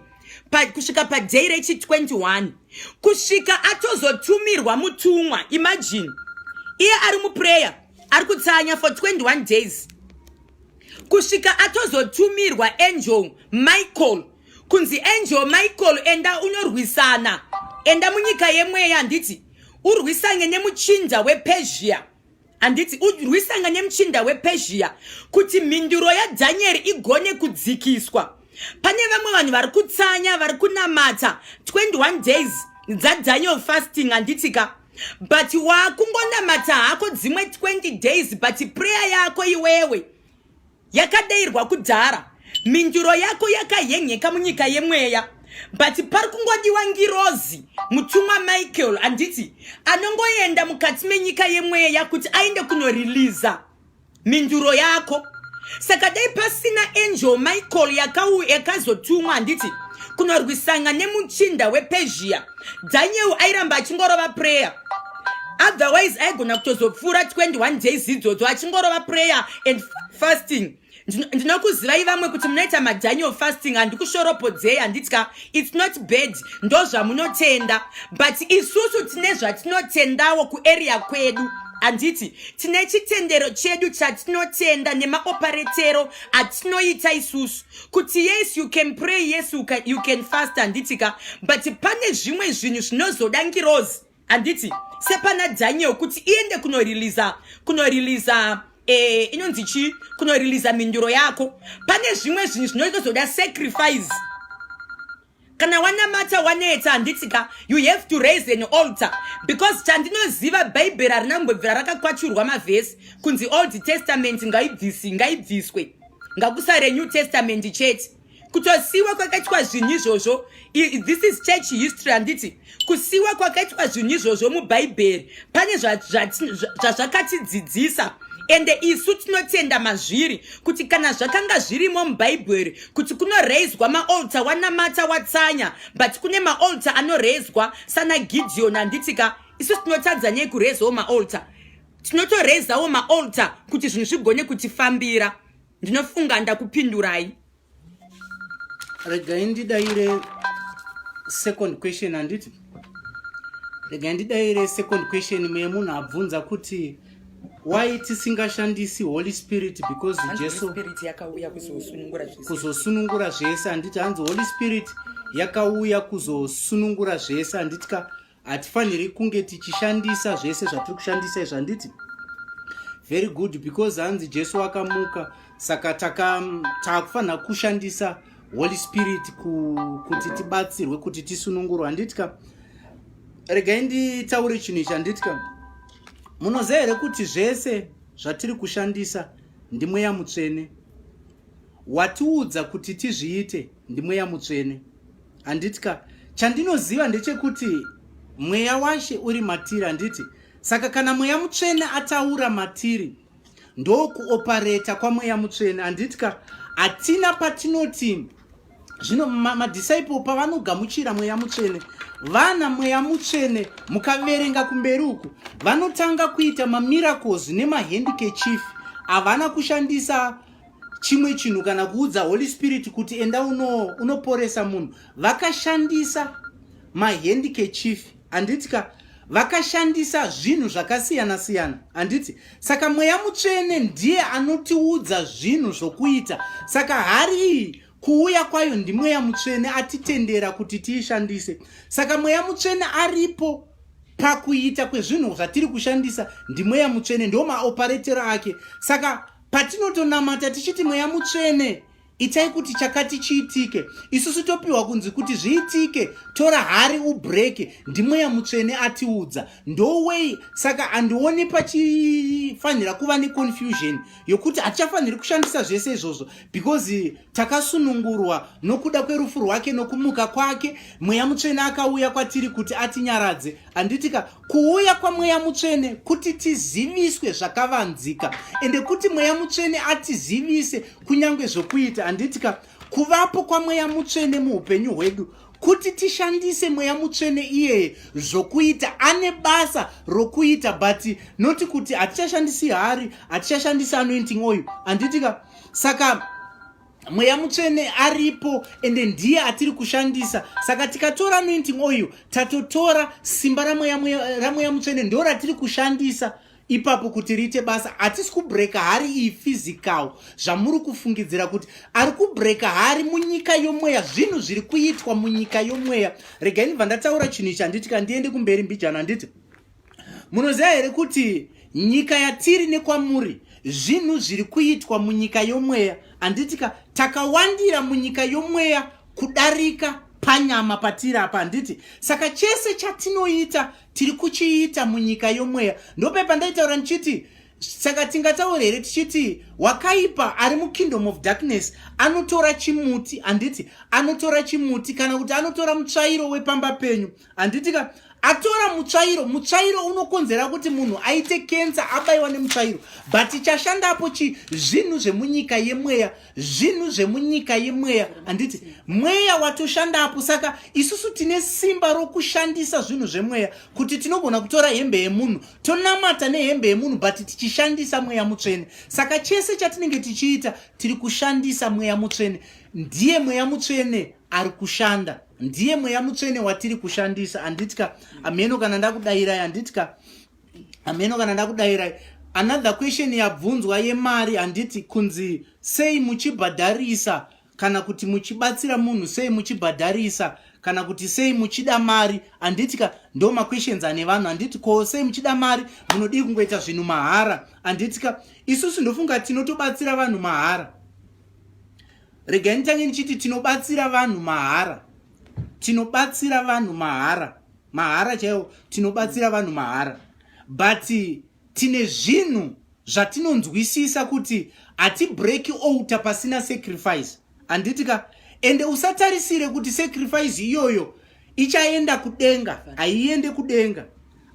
pa, kusvika paday rechi 21 kusvika atozotumirwa mutumwa. Imagine iye ari muprayer, ari kutsanya for 21 days kusvika atozotumirwa angel Michael, kunzi, "Angel Michael, enda unorwisana, enda munyika yemweya, handiti, urwisane nemuchinda wePezhia, handiti, urwisane nemuchinda wePezhia kuti mhinduro yaDhanieri igone kudzikiswa." Pane vamwe vanhu vari kutsanya, vari kunamata 21 days dzaDaniel fasting, handitika, but wakungonamata hako dzimwe 20 days, but prayer yako iwewe yakadayirwa kudhara, mhinduro yako yakahenheka munyika yemweya, but pari kungodiwa ngirozi, mutumwa Michael, handiti, anongoenda mukati menyika yemweya kuti aende kunoriliza mhinduro yako. Saka dai pasina angel Michael yakazotumwa, handiti, kunorwisana nemuchinda wePezhia, Daniel airamba achingorova prayer. Otherwise aigona kutozopfuura 21 days idzodzo achingorova prayer and fasting. Ndinokuzivai vamwe kuti munoita maDaniel fasting. Handikushoropodzei, handitya, it's not bad, ndo zvamunotenda, but isusu tine zvatinotendawo kuarea kwedu, handiti? Tine chitendero chedu chatinotenda nemaoperatero atinoita isusu, kuti yes, you can pray, yes, you can fast, handitika, but pane zvimwe zvinhu zvinozoda ngirozi, handiti, sepana Daniel, kuti iende kunoriliza inonzi chii, kunoriliza mhinduro yako. Pane zvimwe zvinhu zvinotozoda sacrifice. Kana wanamata wanetsa, handitika, you have to raise an altar, because chandinoziva, Bhaibheri harina kumbobvira rakakwachurwa mavhesi kunzi Old Testament ngaibvisi, ngaibviswe, ngakusare New Testament chete. Kutosiyiwa kwakaitwa zvinhu izvozvo, this is church history, handiti? Kusiyiwa kwakaitwa zvinhu izvozvo muBhaibheri, pane zvazvakatidzidzisa, ende isu tinotenda mazviri kuti kana zvakanga zvirimo muBhaibheri kuti kunoreizwa maaltar, wanamata, watsanya, but kune maaltar anoreizwa sana Gideon, handitika? Isu tinotadza nei kureizawo maaltar? Tinotoreizawo maaltar kuti zvinhu zvigone kutifambira. Ndinofunga ndakupindurai. Regai ndidayire second question, handiti? Regai ndidayire second question memunhu abvunza kuti why tisingashandisi Holy Spirit, because Jesu Spirit yakauya kuzosunungura zvese. Kuzosunungura zvese, handiti? Hanzi Holy Spirit yakauya kuzosunungura zvese, handiti ka? Hatifaniri kunge tichishandisa zvese zvatiri kushandisa izvi, handiti? Very good, because hanzi Jesu akamuka, saka taakufanira kushandisa Holy Spirit kuti tibatsirwe, kuti tisunungurwe, handiti ka? Regai nditaure chinhu ichi, handiti ka? Munoziva here kuti zvese zvatiri kushandisa ndimweya Mutsvene watiudza kuti tizviite? Ndimweya Mutsvene, handiti ka? Chandinoziva ndechekuti mweya washe uri matiri, handiti? Saka kana Mweya Mutsvene ataura matiri, ndokuoperate kwaMweya Mutsvene, handiti ka? Hatina patinoti zvino madisciple pavanogamuchira Mweya Mutsvene, vana Mweya Mutsvene, mukaverenga kumberi uku, vanotanga kuita mamiracles nemahandkerchief. Havana kushandisa chimwe chinhu kana kuudza Holy Spirit kuti enda unoporesa munhu. Vakashandisa mahandkerchief, handiti ka? Vakashandisa zvinhu zvakasiyana siyana, handiti? Saka Mweya Mutsvene ndiye anotiudza zvinhu zvokuita. Saka hari iyi, kuuya kwayo ndiMweya Mutsvene atitendera kuti tiishandise. Saka Mweya Mutsvene aripo pakuita kwezvinhu zvatiri kushandisa. NdiMweya Mutsvene, ndo maoperatero ake. Saka patinotonamata tichiti, "Mweya Mutsvene, itai kuti chakati chiitike," isusu topiwa kunzi kuti zviitike, tora hari ubreke. NdiMweya Mutsvene atiudza, ndowei. Saka handioni pachifanira kuva neconfusion yokuti hatichafaniri kushandisa zvese izvozvo, because takasunungurwa nokuda kwerufu rwake nokumuka kwake. Mweya Mutsvene akauya kwatiri kuti atinyaradze, handitika? Kuuya kwaMweya Mutsvene kuti tiziviswe zvakavanzika, ende kuti Mweya Mutsvene atizivise kunyange zvokuita, handitika? Kuvapo kwaMweya Mutsvene muupenyu hwedu. Kuti tishandise Mweya Mutsvene iyeye zvokuita, ane basa rokuita, but noti kuti hatichashandisi hari, hatichashandisi anointing oil, handitika? Saka Mweya Mutsvene aripo, ende ndiye atiri kushandisa. Saka tikatora anointing oil, tatotora simba raMweya Mutsvene, ndo ratiri kushandisa ipapo kuti riite basa. Hatisi kubreka hari iyi physical, zvamuri kufungidzira kuti ari kubreka hari munyika yomweya. Zvinhu zviri kuitwa munyika yomweya. Regai ndibva ndataura chinhu ichi, handiti? Kandiende kumberi mbijana, handiti? Munoziva here kuti nyika yatiri nekwamuri, zvinhu zviri kuitwa munyika yomweya, handitika? Takawandira munyika yomweya kudarika panyama patiri apa, handiti? Saka chese chatinoita tiri kuchiita munyika yomweya. Ndope pandaitaura ndichiti, saka tingataura here tichiti wakaipa ari mukingdom of darkness anotora chimuti, handiti? Anotora chimuti kana kuti anotora mutsvairo wepamba penyu, handitika? Atora mutsvairo, mutsvairo unokonzera kuti munhu aite kensa, abayiwa nemutsvairo, but chashandapo chi? Zvinhu zvemunyika yemweya, zvinhu zvemunyika yemweya, handiti? Mweya watoshandapo. Saka isusu tine simba rokushandisa zvinhu zvemweya, kuti tinogona kutora hembe yemunhu, tonamata nehembe yemunhu, but tichishandisa Mweya Mutsvene. Saka chese chatinenge tichiita, tiri kushandisa Mweya Mutsvene. Ndiye Mweya Mutsvene ari kushanda, ndiye Mweya Mutsvene watiri kushandisa, handitika? Ameno kana ndakudayirai, handitika? Ameno kana ndakudayirai. Another question yabvunzwa yemari, handiti? Kunzi sei muchibhadharisa, kana kuti muchibatsira munhu sei muchibhadharisa, kana kuti sei muchida mari, handitika? Ndo maquestions ane vanhu, handiti? Ko sei muchida mari? Munodii kungoita zvinhu mahara, handitika? Isusu ndofunga tinotobatsira vanhu mahara. Regai nditange ndichiti tinobatsira vanhu mahara, tinobatsira vanhu mahara, mahara chaiwo, tinobatsira vanhu mahara, but tine zvinhu zvatinonzwisisa kuti hatibreaki altar pasina sacrifice, handitika? Ende usatarisire kuti sacrifice iyoyo ichaenda kudenga, haiende kudenga,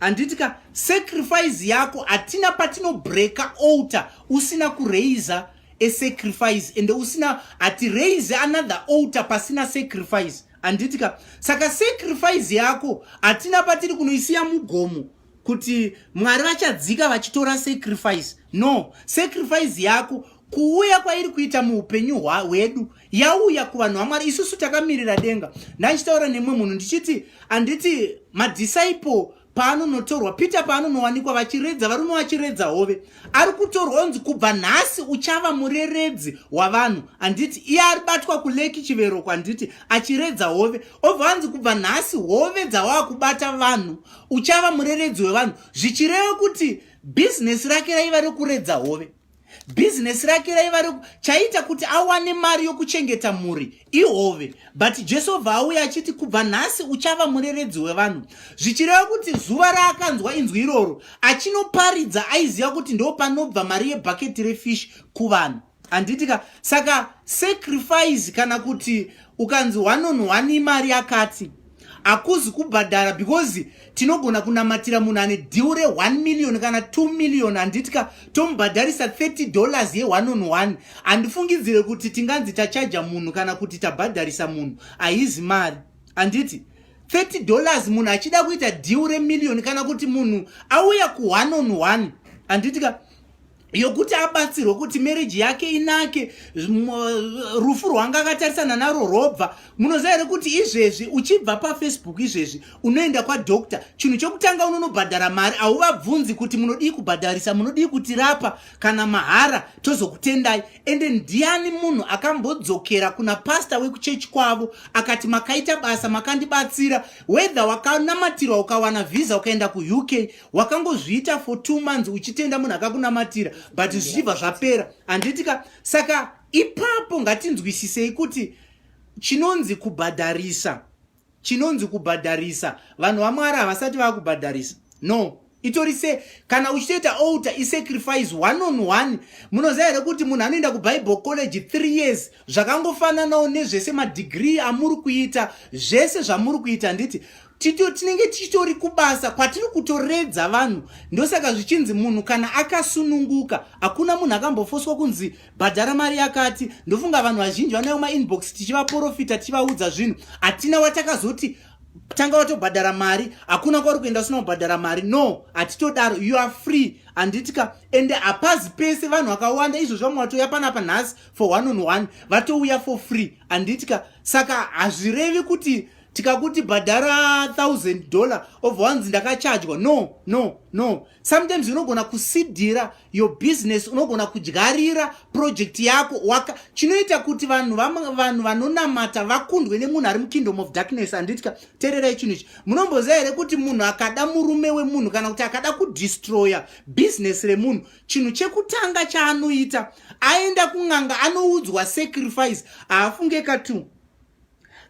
handitika? Sacrifice yako, hatina patinobreaka altar usina kuraisa asacrifice, ende usina, hatiraise another altar pasina sacrifice, handitika? Saka sacrifice yako, hatina patiri kunoisiya mugomo kuti Mwari vachadzika vachitora sacrifice. No, sacrifice yako kuuya kwairi kuita muupenyu hwedu, yauya kuvanhu vaMwari. Isusu takamirira denga. Ndandichitaura nemumwe munhu ndichiti, handiti madisciple paanonotorwa, Peter paanonowanikwa vachiredza, varume vachiredza hove, ari kutorwa onzi kubva nhasi uchava mureredzi wavanhu, handiti? Iye ari batwa kulake Chiveroko, handiti, achiredza hove, obva anzi kubva nhasi hove dzawava kubata vanhu, uchava mureredzi wevanhu, zvichireva kuti bhizinesi rake raiva rekuredza hove. Bhizinesi rake raiva chaita kuti awane mari yokuchengeta mhuri ihove, but Jesu obva auya achiti kubva nhasi uchava mureredzi wevanhu, zvichireva kuti zuva raakanzwa inzwi iroro achinoparidza, aiziva kuti ndo panobva mari yebhaketi refish kuvanhu, handitika? Saka sacrifice, kana kuti ukanzi one on one imari yakati, hakuzi kubhadhara, because tinogona kunamatira munhu ane deal re1 million kana 2 million, handitika? Tomubhadharisa $30 ye1 on 1. Handifungidzire kuti tinganzi tachaja munhu kana kuti tabhadharisa munhu. Haizi mari, handiti? $30, munhu achida kuita deal remillion, kana kuti munhu auya ku1 on 1, handitika, yokuti abatsirwe kuti marriage yake inake, rufu rwanga akatarisana naro robva. Munoziva here kuti izvezvi uchibva paFacebook izvezvi unoenda kwadoctor, chinhu chokutanga unonobhadhara mari? Hauvabvunzi kuti munodii kubhadharisa, munodii kutirapa kana mahara tozokutendai. Ende ndiani munhu akambodzokera kuna pasta wekuchechi kwavo akati makaita basa, makandibatsira? Whether wakanamatirwa ukawana visa ukaenda kuUK, wakangozviita for 2 months uchitenda munhu akakunamatira, but zvichibva zvapera, handitika? Saka ipapo ngatinzwisisei kuti chinonzi kubhadharisa, chinonzi kubhadharisa, vanhu vaMwari havasati vaakubhadharisa. No, itori se kana uchitoita altar isacrifice one on one. Munoziva here kuti munhu anoenda kuBible college 3 years, zvakangofananawo nezvese madegree amuri kuita, zvese zvamuri kuita, handiti? Tito tinenge tichitori kubasa kwatiri kutoredza vanhu. Ndosaka zvichinzi munhu kana akasununguka, hakuna munhu akambofoswa kunzi bhadhara mari yakati. Ndofunga vanhu vazhinji vanouya kumainbox tichivaporofita tichivaudza zvinhu, hatina watakazoti tanga watobhadhara mari, hakuna kwauri kuenda usina kubhadhara mari. No, hatitodaro, you are free, handitika? Ende hapazi pese vanhu vakawanda izvozvo, vamwe vatouya panapa nhasi for one on one vatouya for free, handitika? Saka hazvirevi kuti tikakuti bhadhara $1000 obva wanzi ndakachajwa. No, no, no. Sometimes unogona kusidhira your business, unogona kudyarira project yako waka. Chinoita kuti vanhu vanhu vanonamata vakundwe nemunhu ari mukingdom of darkness, handitika? Teererai chinhu ichi. Munomboziva here kuti munhu akada murume wemunhu kana kuti akada kudestroya business remunhu, chinhu chekutanga chaanoita aenda kun'anga anoudzwa sacrifice? Haafunge katu.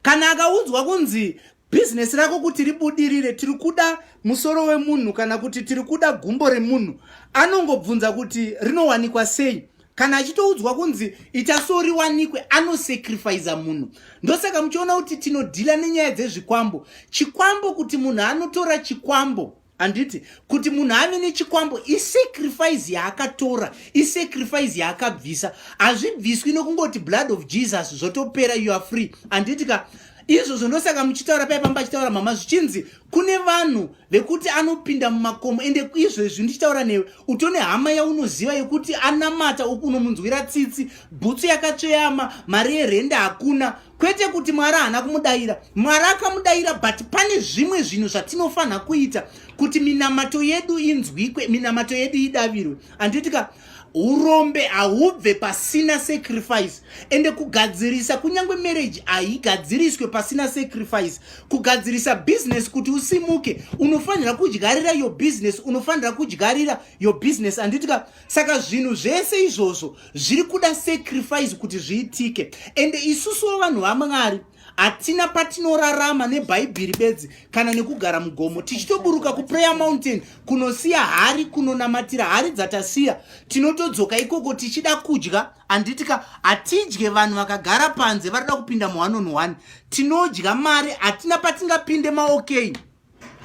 Kana akaudzwa kunzi bhizinesi rako kuti ribudirire tiri kuda musoro wemunhu kana kuti tiri kuda gumbo remunhu, anongobvunza kuti rinowanikwa sei. Kana achitoudzwa kunzi ita so riwanikwe, anosacrifica munhu. Ndosaka muchiona kuti tinodhila nenyaya dzezvikwambo. Chikwambo, kuti munhu anotora chikwambo, handiti? Kuti munhu ave nechikwambo isacrifice yaakatora, isacrifice yaakabvisa. Hazvibviswi nokungoti blood of Jesus zvotopera, you are free, handiti ka? Izvozvo ndosaka muchitaura pai pamba achitaura mama zvichinzi kune vanhu vekuti anopinda mumakomo. Ende izvezvi ndichitaura newe utone hama yaunoziva yekuti anamata uku, unomunzwira tsitsi, bhutsu yakatsveyama, mari yerenda hakuna. Kwete kuti Mwari haana kumudayira, Mwari akamudayira, but pane zvimwe zvinhu zvatinofanira kuita kuti minamato yedu inzwikwe, minamato yedu idavirwe, handitika? Urombe haubve pasina sacrifice. Ende kugadzirisa kunyange marriage haigadziriswe pasina sacrifice. Kugadzirisa business kuti usimuke, unofanira kudyarira your business, unofanira kudyarira your business, handitika? Saka zvinhu zvese izvozvo zviri kuda sacrifice kuti zviitike. Ende isusuwo vanhu vaMwari hatina patinorarama nebhaibheri bedzi kana nekugara mugomo. Tichitoburuka kuprayer mountain kunosiya hari, kunonamatira hari dzatasiya, tinotodzoka ikoko tichida kudya, handitika? Hatidye vanhu vakagara panze varida kupinda muone on one. Tinodya mari, hatina patingapinde maokay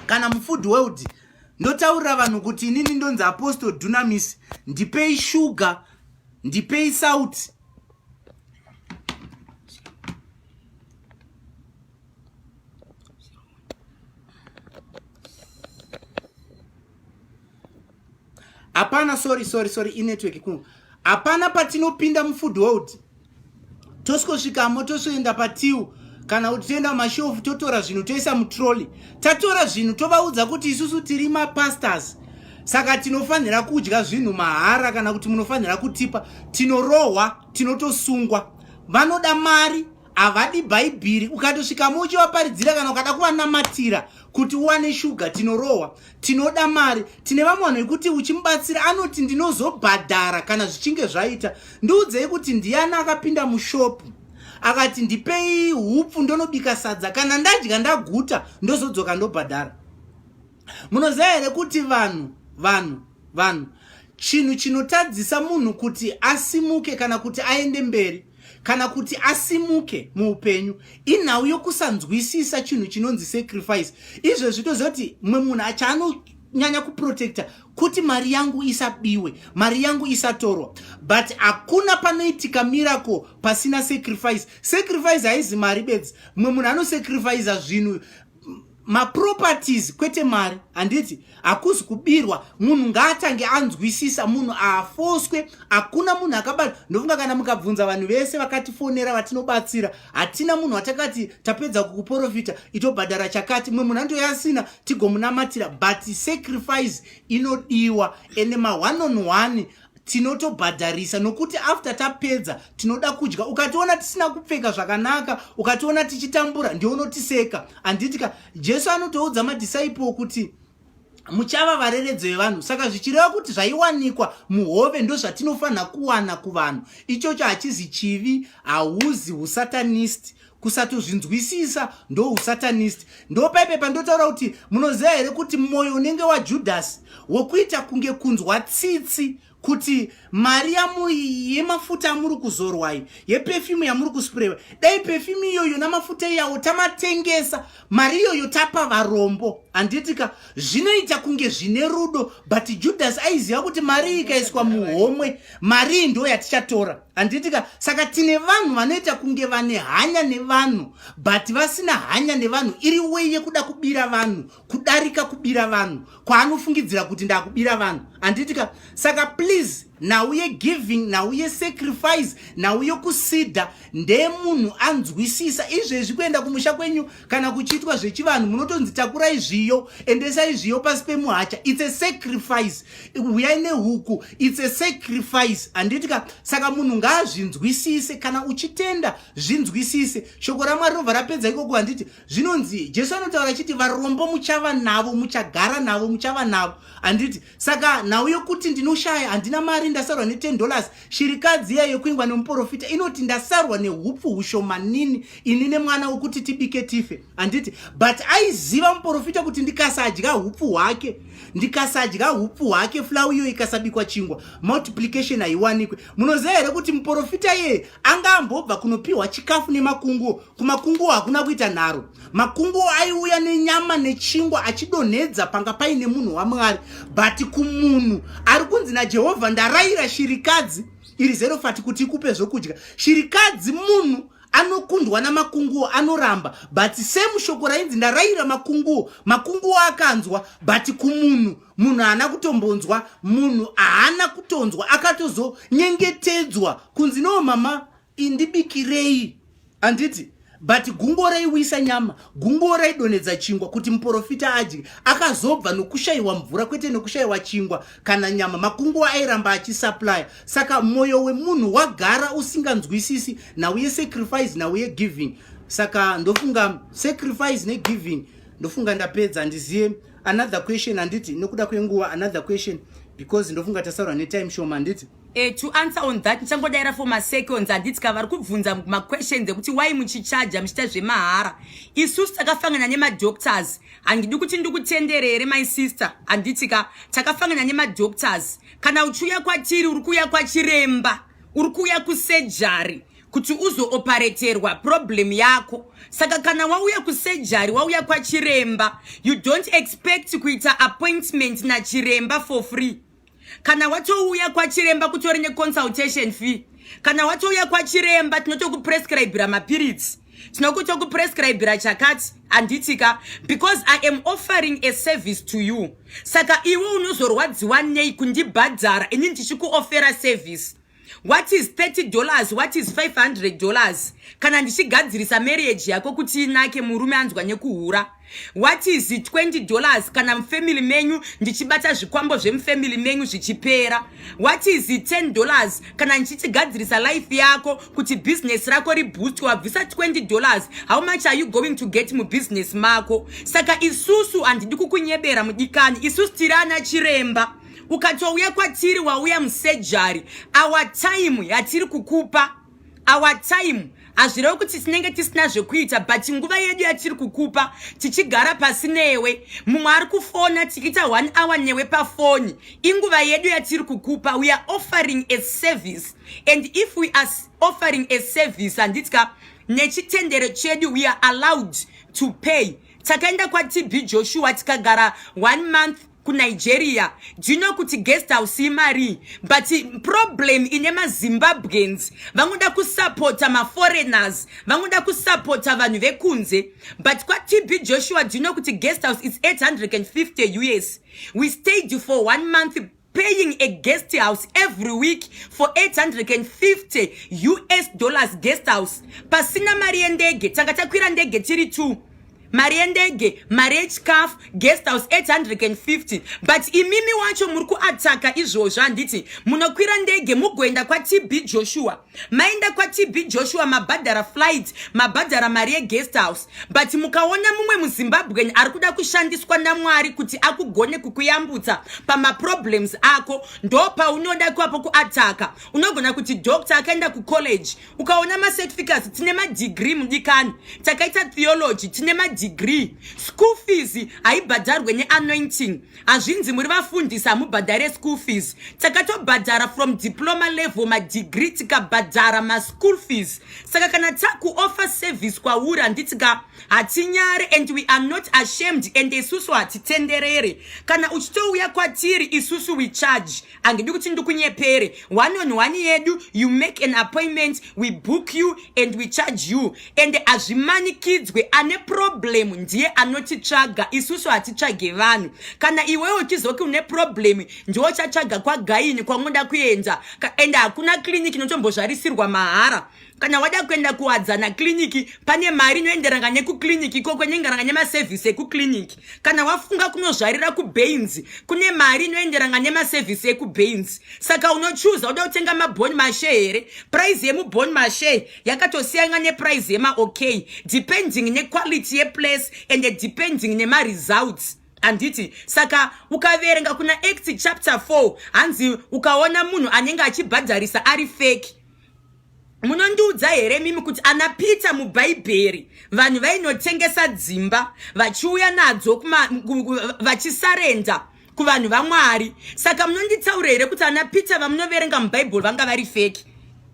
kana mufood world. Ndotaurira vanhu kuti inini ndonzi Apostle Dunamis, ndipei shuga, ndipei salt. Hapana, sorry, sorry, sorry, inetwork kuno. Hapana patinopinda mufood world tosvikosvikamo tosoenda patiu kana kuti toenda mumashofu totora zvinhu toisa mutroli. Tatora zvinhu tovaudza kuti isusu tiri mapastors, saka tinofanira kudya zvinhu mahara kana kuti munofanira kutipa. Tinorohwa, tinotosungwa. Vanoda mari, havadi bhaibhiri. Ukatosvikamo uchivaparidzira kana ukada kuvanamatira kuti uwane shuga, tinorohwa. Tinoda mari. Tine vamwe vanhu vekuti uchimubatsira anoti ndinozobhadhara kana zvichinge zvaita. Ndiudzei kuti ndiani akapinda mushopu akati ndipei hupfu ndonobika sadza, kana ndadya ndaguta ndozodzoka ndobhadhara? Munoziva here kuti vanhu vanhu vanhu chinhu chinotadzisa munhu kuti asimuke kana kuti aende mberi kana kuti asimuke muupenyu inhau yokusanzwisisa chinhu chinonzi sacrifice? Izvezvi toziva kuti mumwe munhu achaanonyanya kuprotecta kuti mari yangu isabiwe, mari yangu isatorwa, but hakuna panoitika miracle pasina sacrifice. Sacrifice haizi mari bedzi. Mumwe munhu anosacrifica zvinhu, maproperties, kwete mari, handiti? Hakuzi kubirwa. Munhu ngaatange anzwisisa. Munhu aafoswe, hakuna munhu akabata. Ndofunga kana mukabvunza vanhu vese vakatifonera vatinobatsira, hatina munhu watakati tapedza kukuprofita itobhadhara chakati. Mumwe munhu anotouya asina, tigomunamatira, but sacrifice inodiwa. Ende ma1 on 1 tinotobhadharisa nokuti after tapedza tinoda kudya. Ukationa tisina kupfeka zvakanaka, ukationa tichitambura, ndionotiseka, handitika? Jesu anotoudza madisciple kuti muchava vareredzo vevanhu, saka zvichireva kuti zvaiwanikwa muhove ndozvatinofanira kuwana kuvanhu. Ichocho hachizi chivi, hauzi usatanist. Kusatozvinzwisisa ndo usatanist. Ndopaipe pandotaura kuti munoziva here kuti mwoyo unenge waJudhasi wokuita kunge kunzwa tsitsi. Kuti mari yamu yemafuta amuri kuzorwa iyi, yeperfume yamuri kusprewa, dai perfume iyoyo namafuta iyawo tamatengesa, mari iyoyo tapa varombo, handitika? Zvinoita kunge zvine rudo, but Judas aiziva kuti mari iyi ikaiswa muhomwe, mari iyi ndo yatichatora, handitika? Saka tine vanhu vanoita kunge vane hanya nevanhu, but vasina hanya nevanhu. Iri way yekuda kubira vanhu, kudarika kubira vanhu kwaanofungidzira kuti ndakubira vanhu, handitika? Saka please, nhau yegiving, nhau yesacrifice, nhau yokusida ndemunhu anzwisisa. Izvezvi kuenda kumusha kwenyu kana kuchiitwa zvechivanhu, munotonzi takurai zviyo, endesai zviyo pasi pemuhacha. It's a sacrifice. Uyai nehuku, it's a sacrifice, handitika? Saka munhu ngaazvinzwisise. Kana uchitenda, zvinzwisise. Shoko raMwari robva rapedza ikoko, handiti? Zvinonzi Jesu anotaura achiti varombo muchava navo, muchagara navo, muchava navo, handiti? Saka nhau yokuti ndinoshaya, handina mari, ndasarwa ne10 dollars, shirikadzi iya yekuingwa nemuprofita inoti ndasarwa neupfu hushomanini ini nemwana wekuti tibike tife, handiti? But aiziva muprofita kuti ndikasadya upfu hwake, ndikasadya upfu hwake, flour iyo ikasabikwa chingwa, multiplication haiwanikwe. Munoziva here kuti muprofita iyeye anga ambobva kunopiwa chikafu nemakunguo? Kumakunguo hakuna kuita nharo. Makunguo aiuya nenyama nechingwa achidonhedza panga paine munhu waMwari. But kumunhu ari kunzi naJehovha, ndarayira shirikadzi iri Zerofati kuti ikupe zvokudya, shirikadzi munhu anokundwa namakunguo, anoramba. But same shoko rainzi ndarayira makunguo, makunguo akanzwa, but kumunhu, munhu haana kutombonzwa. Munhu haana kutonzwa, akatozonyengetedzwa kunzi, "No, mama, indibikirei," handiti? But gungo raiwisa nyama, gungo raidonhedza chingwa kuti muprofita adye. Akazobva nokushayiwa mvura, kwete nokushayiwa chingwa kana nyama. Makunguo airamba achisupplya. Saka mwoyo wemunhu wagara usinganzwisisi nhau yesacrifice, nhau yegiving. Saka ndofunga sacrifice negiving, ndofunga ndapedza. Handiziye another question, handiti? Nekuda kwenguva, another question, because ndofunga tasaurwa netime shoma, handiti? To answer on that, ndichangodaira for maseconds, handiti? Ka vari kubvunza maquestions ekuti why muchichaja muchiita zvemahara. Isusu takafanana nemadoctors. Handidi kuti ndikutenderere, my sister, handiti ka? Takafanana nemadoctors. Kana uchiuya kwatiri, uri kuuya kwachiremba, uri kuuya kusurgery kuti uzoopareterwa problem yako. Saka kana wauya kusurgery, wauya kwachiremba, you don't expect kuita appointment nachiremba for free. Kana watouya kwachiremba, kutori neconsultation fee. Kana watouya kwachiremba, tinotokuprescribira mapiritsi, tinokutokuprescribira chakati, handitika? Because I am offering a service to you. Saka iwe unozorwadziwa nei kundibhadhara ini ndichikuofera service? What is $30? What is $500 kana ndichigadzirisa marriage yako kuti inake, murume anzwa nekuhura? What is $20 kana mufamily menyu ndichibata zvikwambo zvemufamily menyu zvichipera? What is $10 kana ndichitigadzirisa life yako kuti business rako riboost? Wabvisa $20, how much are you going to get mubusiness mako? Saka isusu, handidi kukunyebera, mudikani, isusu tiri ana chiremba. Ukatouya kwatiri, wauya musurgery. Our time yatiri kukupa, our time, hazvirevi kuti tinenge tisina zvekuita, but nguva yedu yatiri kukupa tichigara pasi newe, mumwe ari kufona, tichiita one hour newe pafoni, inguva yedu yatiri kukupa. We are offering a service, and if we are offering a service, handitya, nechitendero chedu we are allowed to pay. Takaenda kwaTB Joshua, tikagara one month kuNigeria. Do you know kuti guest house imari? But problem ine maZimbabweans, vangoda kusapota maforeigners, vangoda kusapota vanhu vekunze. But kwaTB Joshua, do you know kuti guest house is 850 US? We stayed for one month paying a guest house every week for US$850 guest house, pasina mari yendege. Tanga takwira ndege tiri 2, mari yendege, mari yechikafu, guest house 850. But imimi wacho muri kuataka izvozvo, handiti? Munokwira ndege mugoenda kwaTB Joshua. Maenda kwaTB Joshua, mabhadhara flight, mabhadhara mari yeguest house, but mukaona mumwe muZimbabwen ari kuda kushandiswa naMwari kuti akugone kukuyambutsa pamaproblems ako, ndo paunoda kwapo kuataka. Unogona kuti doctor akaenda kucollege, ukaona macertificates, tine madegree, mudikani. Takaita theology, tine madegree. degree. School fees haibhadharwe neanointing. Hazvinzi muri vafundisi hamubhadhare school fees. Takatobhadhara from diploma level, madegree, tikabhadhara maschool fees. Saka kana takuoffer service kwauri, handitika, hatinyare and we are not ashamed, and isusu hatitenderere. Kana uchitouya kwatiri isusu, we charge. Handidi kuti ndikunyepere. One on one yedu, you make an appointment, we book you and we charge you, and hazvimanikidzwe. Ane problem ndiye anotitsvaga, isusu hatitsvage vanhu. Kana iwewe uchiziva kuti une problem, ndiwo chatsvaga kwagaini kwaunoda kuenda, and hakuna clinic inotombozvarisirwa mahara. Kana wada kuenda kuWadzana Clinic, pane mari inoenderanga nekuclinic ikoko, inoenderanga nemasevhisi ekuclinic. Kana wafunga kunozvarira kuBaines, kune mari inoenderanga nemasevhisi ekuBaines. Saka unochuza, uda kutenga maBon Marché here? Price yemuBon Marché yakatosiyana neprice yemaOK, depending nequality yeplace and depending nemaresults, handiti? Saka ukaverenga kuna Acts chapter 4, hanzi ukaona munhu anenge achibhadharisa ari fake. Munondiudza here mimi kuti ana Peter mubhaibheri, vanhu vainotengesa dzimba vachiuya nadzo vachisarenda kuvanhu vaMwari? Saka munonditaura here kuti ana Peter vamunoverenga mubhaibheri vanga vari fake?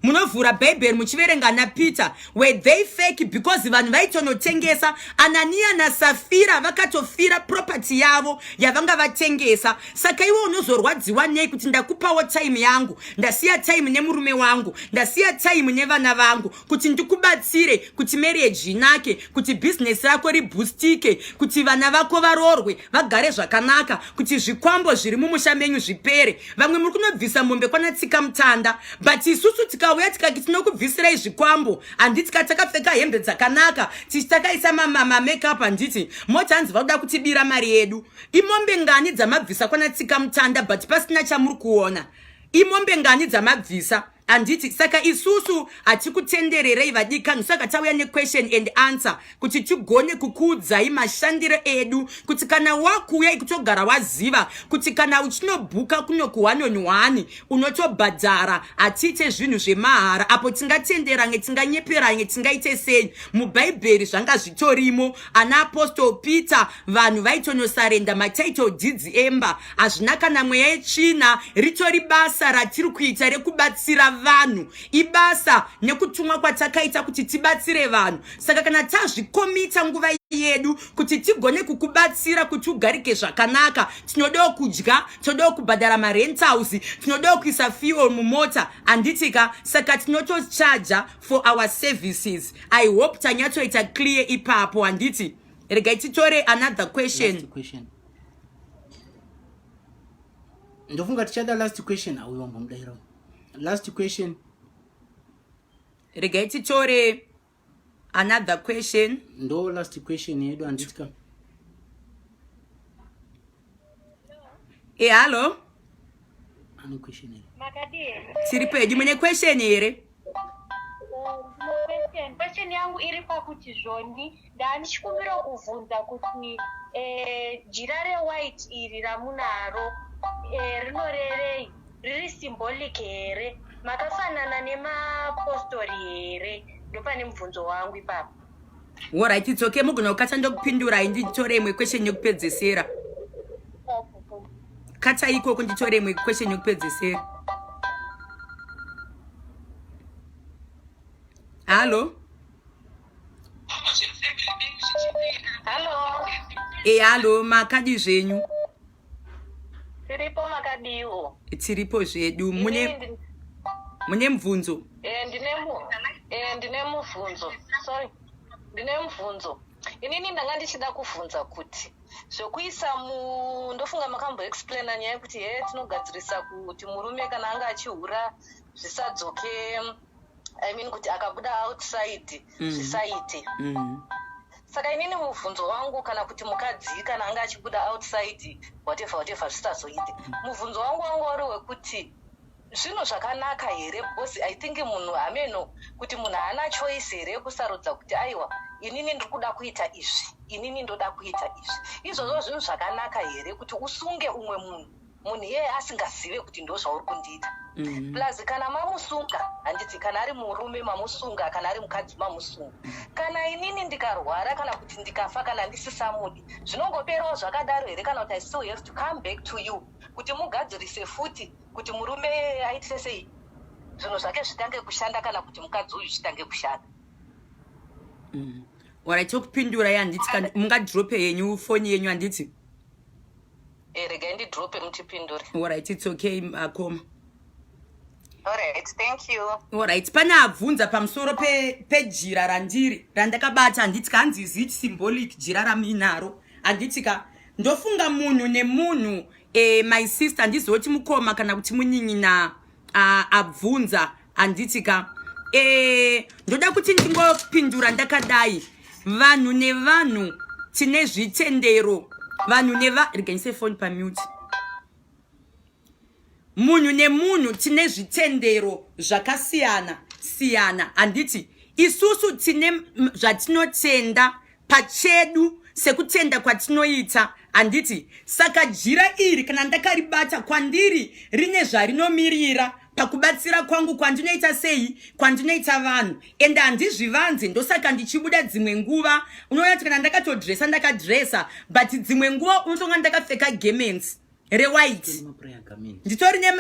Munovhura Bhaibheri muchiverenga ana Peter, were they fake? Because vanhu vaitonotengesa. Ananiya naSafira vakatofira property yavo yavanga vatengesa. Saka iwe unozorwadziwa nei kuti ndakupawo time yangu, ndasiya time nemurume wangu, ndasiya time nevana vangu kuti ndikubatsire kuti marriage inake, kuti bhizinesi rako ribhustike, kuti vana vako varorwe vagare zvakanaka, kuti zvikwambo zviri mumusha menyu zvipere? Vamwe muri kunobvisa mombe kwana Tsika Mutanda, but isusu tikauya tikati tinokubvisirai zvikwambo, handiti ka? Takapfeka hembe dzakanaka, tichi takaisa mamakeup, handiti? Moti hanzi vakuda kutibira mari yedu. Imombe ngani dzamabvisa kwana Tsika Mutanda but pasina chamuri kuona? Imombe ngani dzamabvisa, handiti? Saka isusu hatikutendererei, vadikani. Saka tauya nequestion and answer kuti tigone kukuudzai mashandiro edu, kuti kana wakuuya ikutogara waziva kuti kana uchinobhuka kuno ku1 on 1, unotobhadhara. Hatiite zvinhu zvemahara apo. Tingatenderange, tinganyeperange, tingaite sei? Mubhaibheri zvanga zvitorimo. Ana Apostle Peter, vanhu vaitonosarenda matitle deeds emba. Hazvina kana mweya yetsvina, ritori basa ratiri kuita rekubatsira vanhu. Ibasa nekutumwa kwatakaita kuti tibatsire vanhu. Saka kana tazvikomita nguva yedu kuti tigone kukubatsira kuti ugarike zvakanaka, tinodawo kudya, tinodawo kubhadhara marentals, tinodawo kuisa fuel mumota, handitika? Saka tinotochaja for our services. I hope tanyatsoita clear ipapo, handiti? Regai titore another question. Last question. Ndofunga tichada last question. Auyo wambomudaira last question. Regai titore another question. Ndo last question yedu, handitika? E, hallo. Ane question here? Makadii? Tiri pedu. Mune question here? Question yangu iri pakuti zvoni ndandichikumbira kuvhunza kuti jira rewhite iri ramunaro rinorevei? Riri symbolic here? Makafanana nemapostori here? Ndopane mubvunzo wangu ipapo. Alright, it's okay. Mugona kukata, ndokupindurai. Nditore imwe question yekupedzesera. Kata ikoko, nditore imwe question yekupedzesera. Hallo. Hallo. E, hallo, makadi zvenyu? Tiripo, makadiwo? Tiripo zvedu. Mune mubvunzo? Ndine mubvunzo. Sorry, ndine mubvunzo. Inini ndanga ndichida kuvhunza kuti zvekuisa mu, ndofunga makamboexplaina nyaya yekuti he, tinogadzirisa kuti murume kana anga achihura zvisadzoke, I mean kuti akabuda outside zvisaite. Saka inini mubvunzo wangu, kana kuti mukadzi kana anga achibuda outside, whatever whatever, zvisazoite, mubvunzo wangu uri wekuti zvinhu zvakanaka here? Because I think munhu, hameno kuti munhu haana choice here yekusarudza kuti aiwa, inini ndiri kuda kuita izvi, inini ndoda kuita izvi. Izvozvo zvinhu zvakanaka here kuti usunge umwe munhu? Munhu iyeye asingazive kuti ndo zvauri kundiita. Plus kana mamusunga, handiti, kana ari murume mamusunga, kana ari mukadzi mamusunga, kana inini ndikarwara kana kuti ndikafa kana ndisisamudi, zvinongoperawo zvakadaro here, kana kuti I still have to come back to you kuti mugadzirise futi, kuti murume aitire sei, zvinhu zvake zvitange kushanda, kana kuti mukadzi uyu zvitange kushanda? Alright, tokupindura, handiti? Kana mungadrope yenyu foni yenyu, handiti? Regai ndidrope muchipindure. Alright, it's okay, akoma. Alright, thank you. Alright, pane abvunza pamusoro pejira randiri randakabata, handiti ka? Hanzi, is it symbolic, jira ramuinaro, handiti ka? Ndofunga munhu nemunhu, my sister, handizoti mukoma kana kuti munin'ina abvunza, handiti ka? Ndoda kuti ndingopindura ndakadai: vanhu nevanhu tine zvitendero, vanhu neva, regai ndise foni pamute. Munhu nemunhu tine zvitendero zvakasiyana siyana, handiti? Isusu tine zvatinotenda pachedu sekutenda kwatinoita, handiti? Saka jira iri, kana ndakaribata, kwandiri rine zvarinomirira pakubatsira kwangu kwandinoita sei, kwandinoita vanhu, ende handizvivanze. Ndosaka ndichibuda dzimwe nguva, unoona kuti kana ndakatodresa, ndakadresa, but dzimwe nguva unotonga ndakapfeka garments rewhite.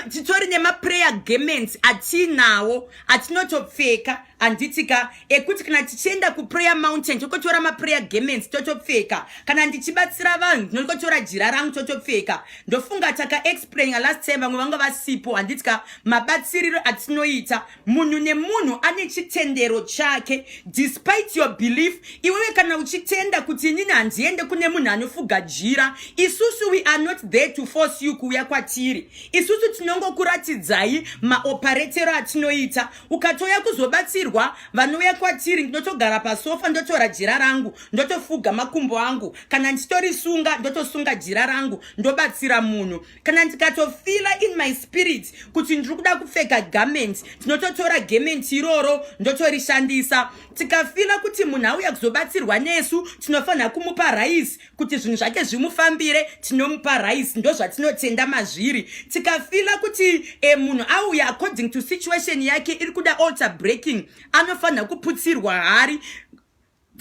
Titori nemaprayer garments atinawo atinotopfeka, handiti ka? Ekuti kana tichienda kuprayer mountain, tokotora maprayer garments totopfeka. Kana ndichibatsira vanhu, ndinokotora jira rangu totopfeka. Ndofunga takaexplaina last time, vamwe vanga vasipo, handiti ka, mabatsiriro atinoita. Munhu nemunhu ane chitendero chake. Despite your belief, iwewe kana uchitenda kuti inini handiende kune munhu anofuga jira, isusu we are not there to force you kuuya kwatiri. Isusu tinongokuratidzai maoperatero atinoita. Ukatouya kuzobatsirwa, vanouya kwatiri, ndinotogara pasofa, ndotora jira rangu, ndotofuga makumbo angu. Kana ndichitorisunga, ndotosunga jira rangu, ndobatsira munhu. Kana ndikatofeela in my spirit kuti ndiri kuda kupfeka garment, tinototora garment iroro, ndotorishandisa. Tikafeela kuti munhu auya kuzobatsirwa nesu, tinofanira kumupa rice kuti zvinhu zvake zvimufambire, tinomupa rice. Ndo zvatinotenda mazviri. Tikafeela kuti munhu auya, according to situation yake iri kuda altar breaking, anofanira kuputsirwa hari,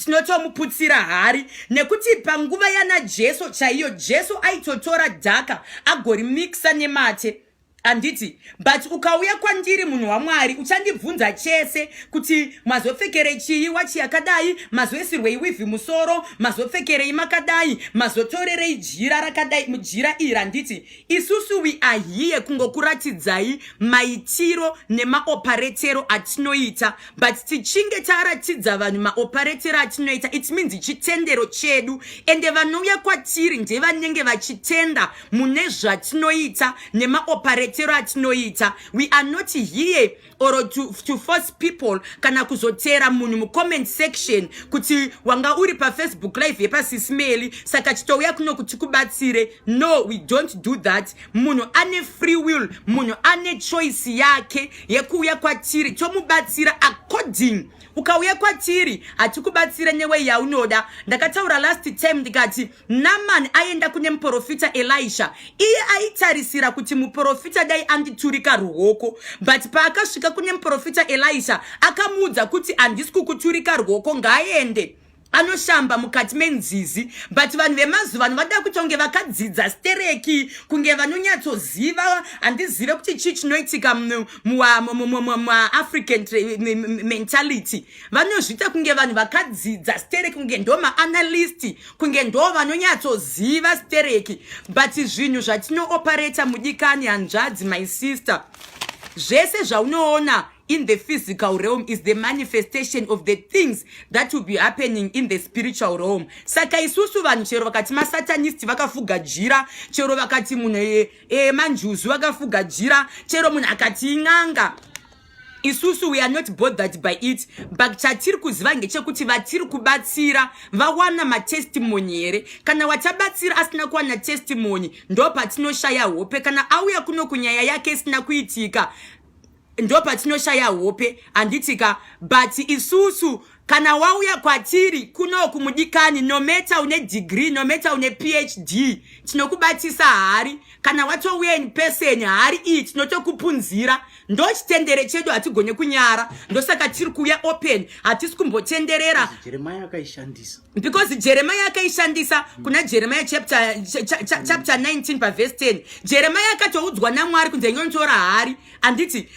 tinotomuputsira hari. Nekuti panguva yana Jesu chaiyo, Jesu aitotora dhaka agorimikisa nemate, handiti? But ukauya kwandiri, munhu waMwari, uchandibvunza chese kuti mazopfekerei chii, wachi yakadai, mazoisirwei weave musoro, mazopfekerei makadai, mazotorerei jira rakadai, mujira iri, handiti? Isusu we are here kungokuratidzai maitiro nemaoperatero atinoita. But tichinge taratidza vanhu maoperatero atinoita, it means chitendero chedu, ende vanouya kwatiri ndevanenge vachitenda mune zvatinoita nemaoperatero atinoita. We are not here or to force people kana kuzotera munhu mucomment section kuti wanga uri paFacebook live yepasismail, saka chitouya kuno kuti kubatsire. No, we don't do that. Munhu ane free will, munhu ane choice yake yekuuya kwatiri, tomubatsira according. Ukauya kwatiri, hatikubatsire neway yaunoda. Ndakataura last time ndikati Naman aenda kune muprofita Elisha. Iye aitarisira kuti muprofita dai anditurika ruoko, but paakasvika kune muprofita Elisha, akamuudza kuti handisi kukuturika ruoko, ngaaende anoshamba mukati menzizi. But vanhu vemazuva ano vada kuita kunge vakadzidza stereki, kunge vanonyatsoziva. Handizive kuti chii chinoitika muAfrican mentality. Vanozviita kunge vanhu vakadzidza stereki, kunge ndo maanalyst, kunge ndo vanonyatsoziva stereki. But zvinhu zvatinooperata, mudikani, hanzvadzi, my sister, zvese zvaunoona in the physical realm is the manifestation of the things that will be happening in the spiritual realm. Saka isusu vanhu, chero vakati masatanist vakafuga jira, chero vakati munhu manjuzu vakafuga jira, chero munhu akati in'anga, isusu we are not bothered by it. But chatiri kuziva ngechekuti vatiri kubatsira vawana matestimony here. Kana watabatsira asina kuwana testimony, ndo patinoshaya hope. Kana auya kuno kunyaya yake isina kuitika, ndo patinoshaya hope, handitika? But isusu Kana wauya kwatiri kunoku mudikani, no matter une degree, no matter une PhD, tinokubatisa hari. Kana watouya in person, hari iyi tinotokupunzira. Ndochitendere chedu, hatigone kunyara, ndosaka tiri kuuya open, hatisi kumbotenderera. Jeremiah akaishandisa. Because Jeremiah akaishandisa kuna Jeremiah chapter 19 pavhesi 10. Jeremiah akatoudzwa naMwari kunzi inyonotora hari, handiti?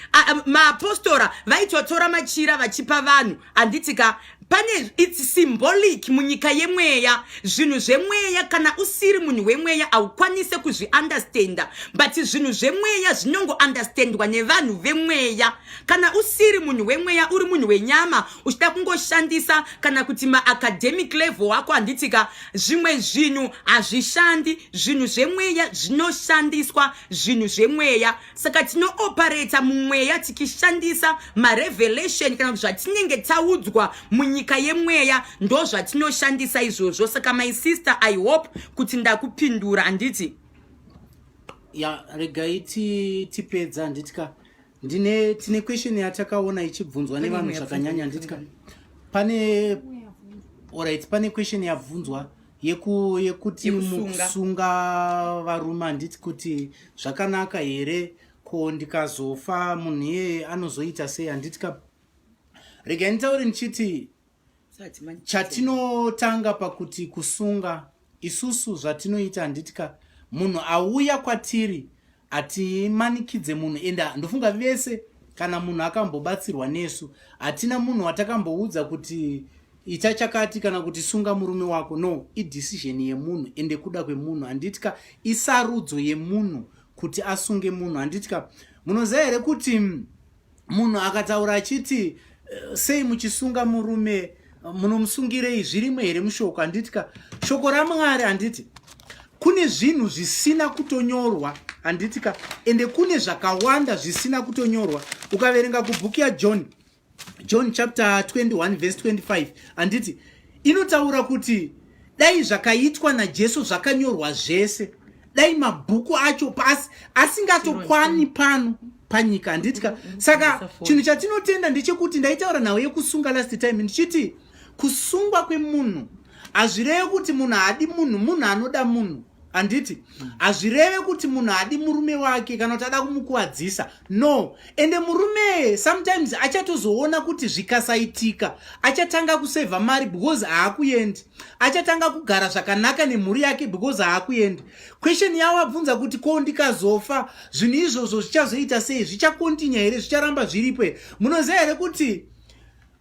Maapostora vaitotora machira vachipa vanhu, handiti ka? Pane, it's symbolic munyika yemweya. Zvinhu zvemweya, kana usiri munhu wemweya haukwanise kuzviunderstanda, but zvinhu zvemweya zvinongounderstandwa nevanhu vemweya. Kana usiri munhu wemweya, uri munhu wenyama, uchida kungoshandisa kana kuti maacademic level wako, handiti ka, zvimwe zvinhu hazvishandi. Zvinhu zvemweya zvinoshandiswa zvinhu zvemweya. Saka tinooperata mumweya tichishandisa marevelation kana kuti zvatinenge taudzwa munyika yemweya, ndo zvatinoshandisa izvozvo. Saka my sister, I hope kuti ndakupindura, handiti? Ya, regai tipedza, handiti ka? Ndine, tine question yatakaona ichibvunzwa Pane nevanhu imwe zvakanyanya, yabvunzwa. handiti ka? Pane, alright, pane question yabvunzwa yekuti Yekusunga. Mukusunga varume, handiti, kuti zvakanaka here? Ko ndikazofa, munhu iyeye anozoita sei, handiti ka? Regai nditaure ndichiti chatinotanga pakuti kusunga isusu, zvatinoita, handiti ka, munhu auya kwatiri hatimanikidze munhu. Ende ndofunga vese, kana munhu akambobatsirwa nesu, hatina munhu watakamboudza kuti ita chakati kana kuti sunga murume wako. No, idecision yemunhu ende kuda kwemunhu, handiti ka? Isarudzo yemunhu kuti asunge munhu, handiti ka? Munoziva here kuti munhu akataura achiti, "Sei muchisunga murume? Munomusungirei? Zvirimo here mushoko?" Handiti ka? Shoko raMwari, handiti, kune zvinhu zvisina kutonyorwa, handiti ka? Ende kune zvakawanda zvisina kutonyorwa. Ukaverenga kubhuku yaJohn, John chapter 21 verse 25, handiti, inotaura kuti dai zvakaitwa naJesu zvakanyorwa zvese, dai mabhuku acho pasi asingatokwani pano panyika, handiti ka? Saka chinhu chatinotenda ndechekuti, ndaitaura nhau yekusunga last time ndichiti kusungwa kwemunhu hazvireve kuti munhu haadi munhu. Munhu anoda munhu, handiti? Hazvireve kuti munhu haadi murume wake kana kuti ada kumukuvadzisa, no. Ende murume sometimes achatozoona kuti zvikasaitika, achatanga kusevha mari because haakuendi, achatanga kugara zvakanaka nemhuri yake because haakuendi. Question yawabvunza kuti ko ndikazofa, zvinhu izvozvo zvichazoita sei? Zvichakontinya here? Zvicharamba zviripo here? Munoziva here kuti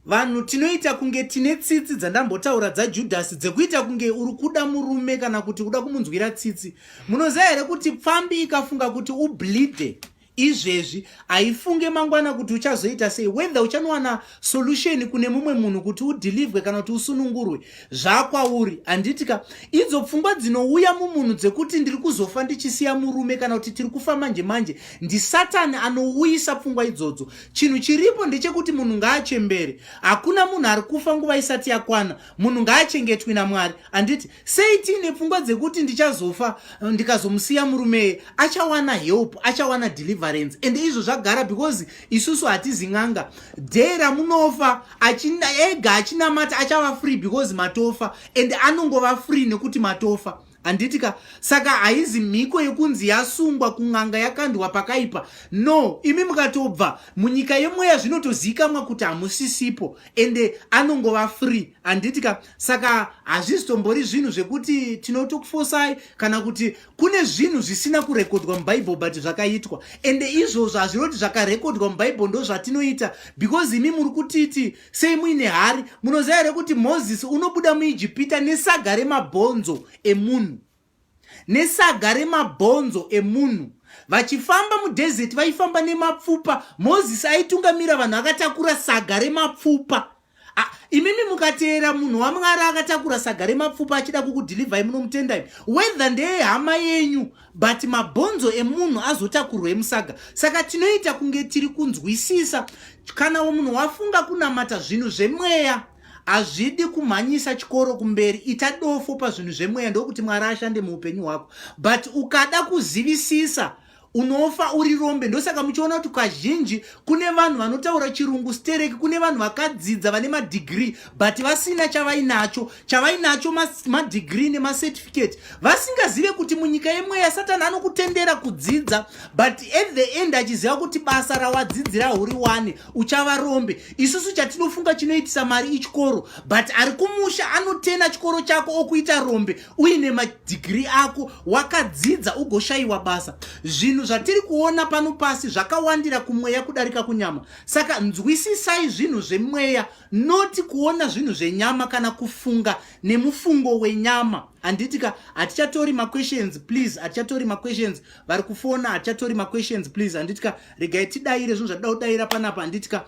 vanhu tinoita kunge tine tsitsi dzandambotaura dzaJudhasi, dzekuita kunge uri kuda murume kana kuti kuda kumunzwira tsitsi? Munoziva here kuti pfambi ikafunga kuti ubleede izvezvi, haifunge mangwana kuti uchazoita sei, whether uchanowana solution kune mumwe munhu kuti udeliverwe kana kuti usunungurwe zvakwauri, handiti ka? Idzo pfungwa dzinouya mumunhu dzekuti ndiri kuzofa ndichisiya murume kana kuti tiri kufa manje manje, ndisatani anouyisa pfungwa idzodzo. Chinhu chiripo ndechekuti munhu ngaachembere. Hakuna munhu ari kufa nguva isati yakwana. Munhu ngaachengetwe naMwari, handiti? Sei tiine pfungwa dzekuti ndichazofa ndikazomusiya murumeye? Achawana help, achawana deliverance, ende izvo zvagara because isusu hatizi n'anga. Day ramunofa ega achinamata, achava free because matofa, ende anongova free nekuti matofa, handiti ka? Saka haizi mhiko yekunzi yasungwa kun'anga, yakandwa pakaipa, no. Imi mukatobva munyika yemweya, zvinotozivikanwa kuti hamusisipo, ende anongova free, handiti ka? Saka hazvizitombori zvinhu zvekuti tinotokufosai kana kuti kune zvinhu zvisina kurekodwa mubhaibheri but zvakaitwa. Ende izvozvo hazvinoti zvakarekodwa mubhaibheri ndo zvatinoita, because imi muri kutiti sei muine hari? Munoziva here kuti Mozisi unobuda muIjipita nesaga remabhonzo emunhu? Nesaga remabhonzo emunhu. Vachifamba mudesert, vaifamba nemapfupa. Mozisi aitungamira vanhu akatakura saga remapfupa. Imimi mukateera munhu waMwari akatakura saga remapfupa achida kukudeliverai, munomutenda imi, whether ndeyehama yenyu, but mabhonzo emunhu azotakurwa emusaga. Saka tinoita kunge tiri kunzwisisa. Kana munhu wafunga kunamata, zvinhu zvemweya hazvidi kumhanyisa chikoro kumberi. Ita dofo pazvinhu zvemweya, ndokuti Mwari ashande muupenyu hwako. But ukada kuzivisisa. Unofa uri rombe. Ndosaka muchiona kuti kazhinji kune vanhu vanotaura chirungu stereki, kune vanhu vakadzidza vane madhigiri but vasina chavainacho. Chavainacho madhigiri nemacertificate, vasingazive kuti munyika yemweya Satani anokutendera kudzidza, but at the end achiziva kuti basa rawadzidzira huriwane, uchava rombe. Isusu chatinofunga chinoitisa mari ichikoro, but ari kumusha anotena chikoro chako okuita rombe uine madhigiri ako, wakadzidza, ugoshayiwa basa. Zvinhu zvatiri kuona pano pasi zvakawandira kumweya kudarika kunyama. Saka nzwisisai zvinhu zvemweya, noti kuona zvinhu zvenyama kana kufunga nemufungo wenyama, handitika? Hatichatori maquestions, please. Hatichatori maquestions. Vari kufona, hatichatori maquestions, please, handitika? Regai tidayire zvinhu zvatida kudayira panapa, handitika?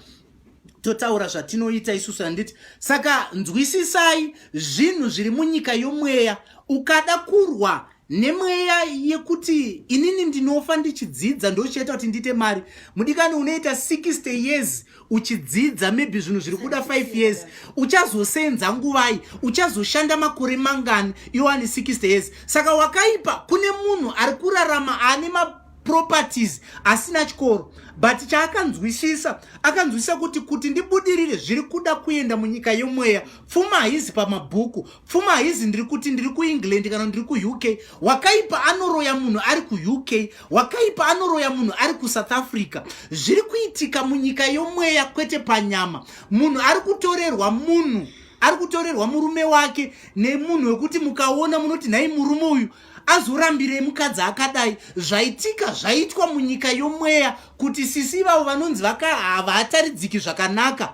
Totaura zvatinoita isusu, handiti? Saka nzwisisai zvinhu zviri munyika yomweya. Ukada kurwa nemweya yekuti inini ndinofa ndichidzidza, ndochiita kuti ndiite mari, mudikani, unoita 60 years uchidzidza, maybe zvinhu zviri kuda 5 years. Uchazosenza nguvai? Uchazoshanda makore mangani iwo ane 60 years? Saka wakaipa. Kune munhu ari kurarama ane maproperties asina chikoro, but chaakanzwisisa, akanzwisisa kuti ndibudirire zviri kuda kuenda munyika yomweya. Pfuma haizi pamabhuku. Pfuma haizi ndiri kuti ndiri kuEngland kana ndiri kuUK. Wakaipa anoroya munhu ari kuUK, wakaipa anoroya munhu ari kuSouth Africa. Zviri kuitika munyika yomweya, kwete panyama. Munhu ari kutorerwa, munhu ari kutorerwa murume wake nemunhu wekuti mukaona munoti, "Nhai, murume uyu azorambirei mukadzi akadai?" Zvaitika zvaitwa munyika yomweya kuti sisi ivavo vanonzi havataridziki zvakanaka.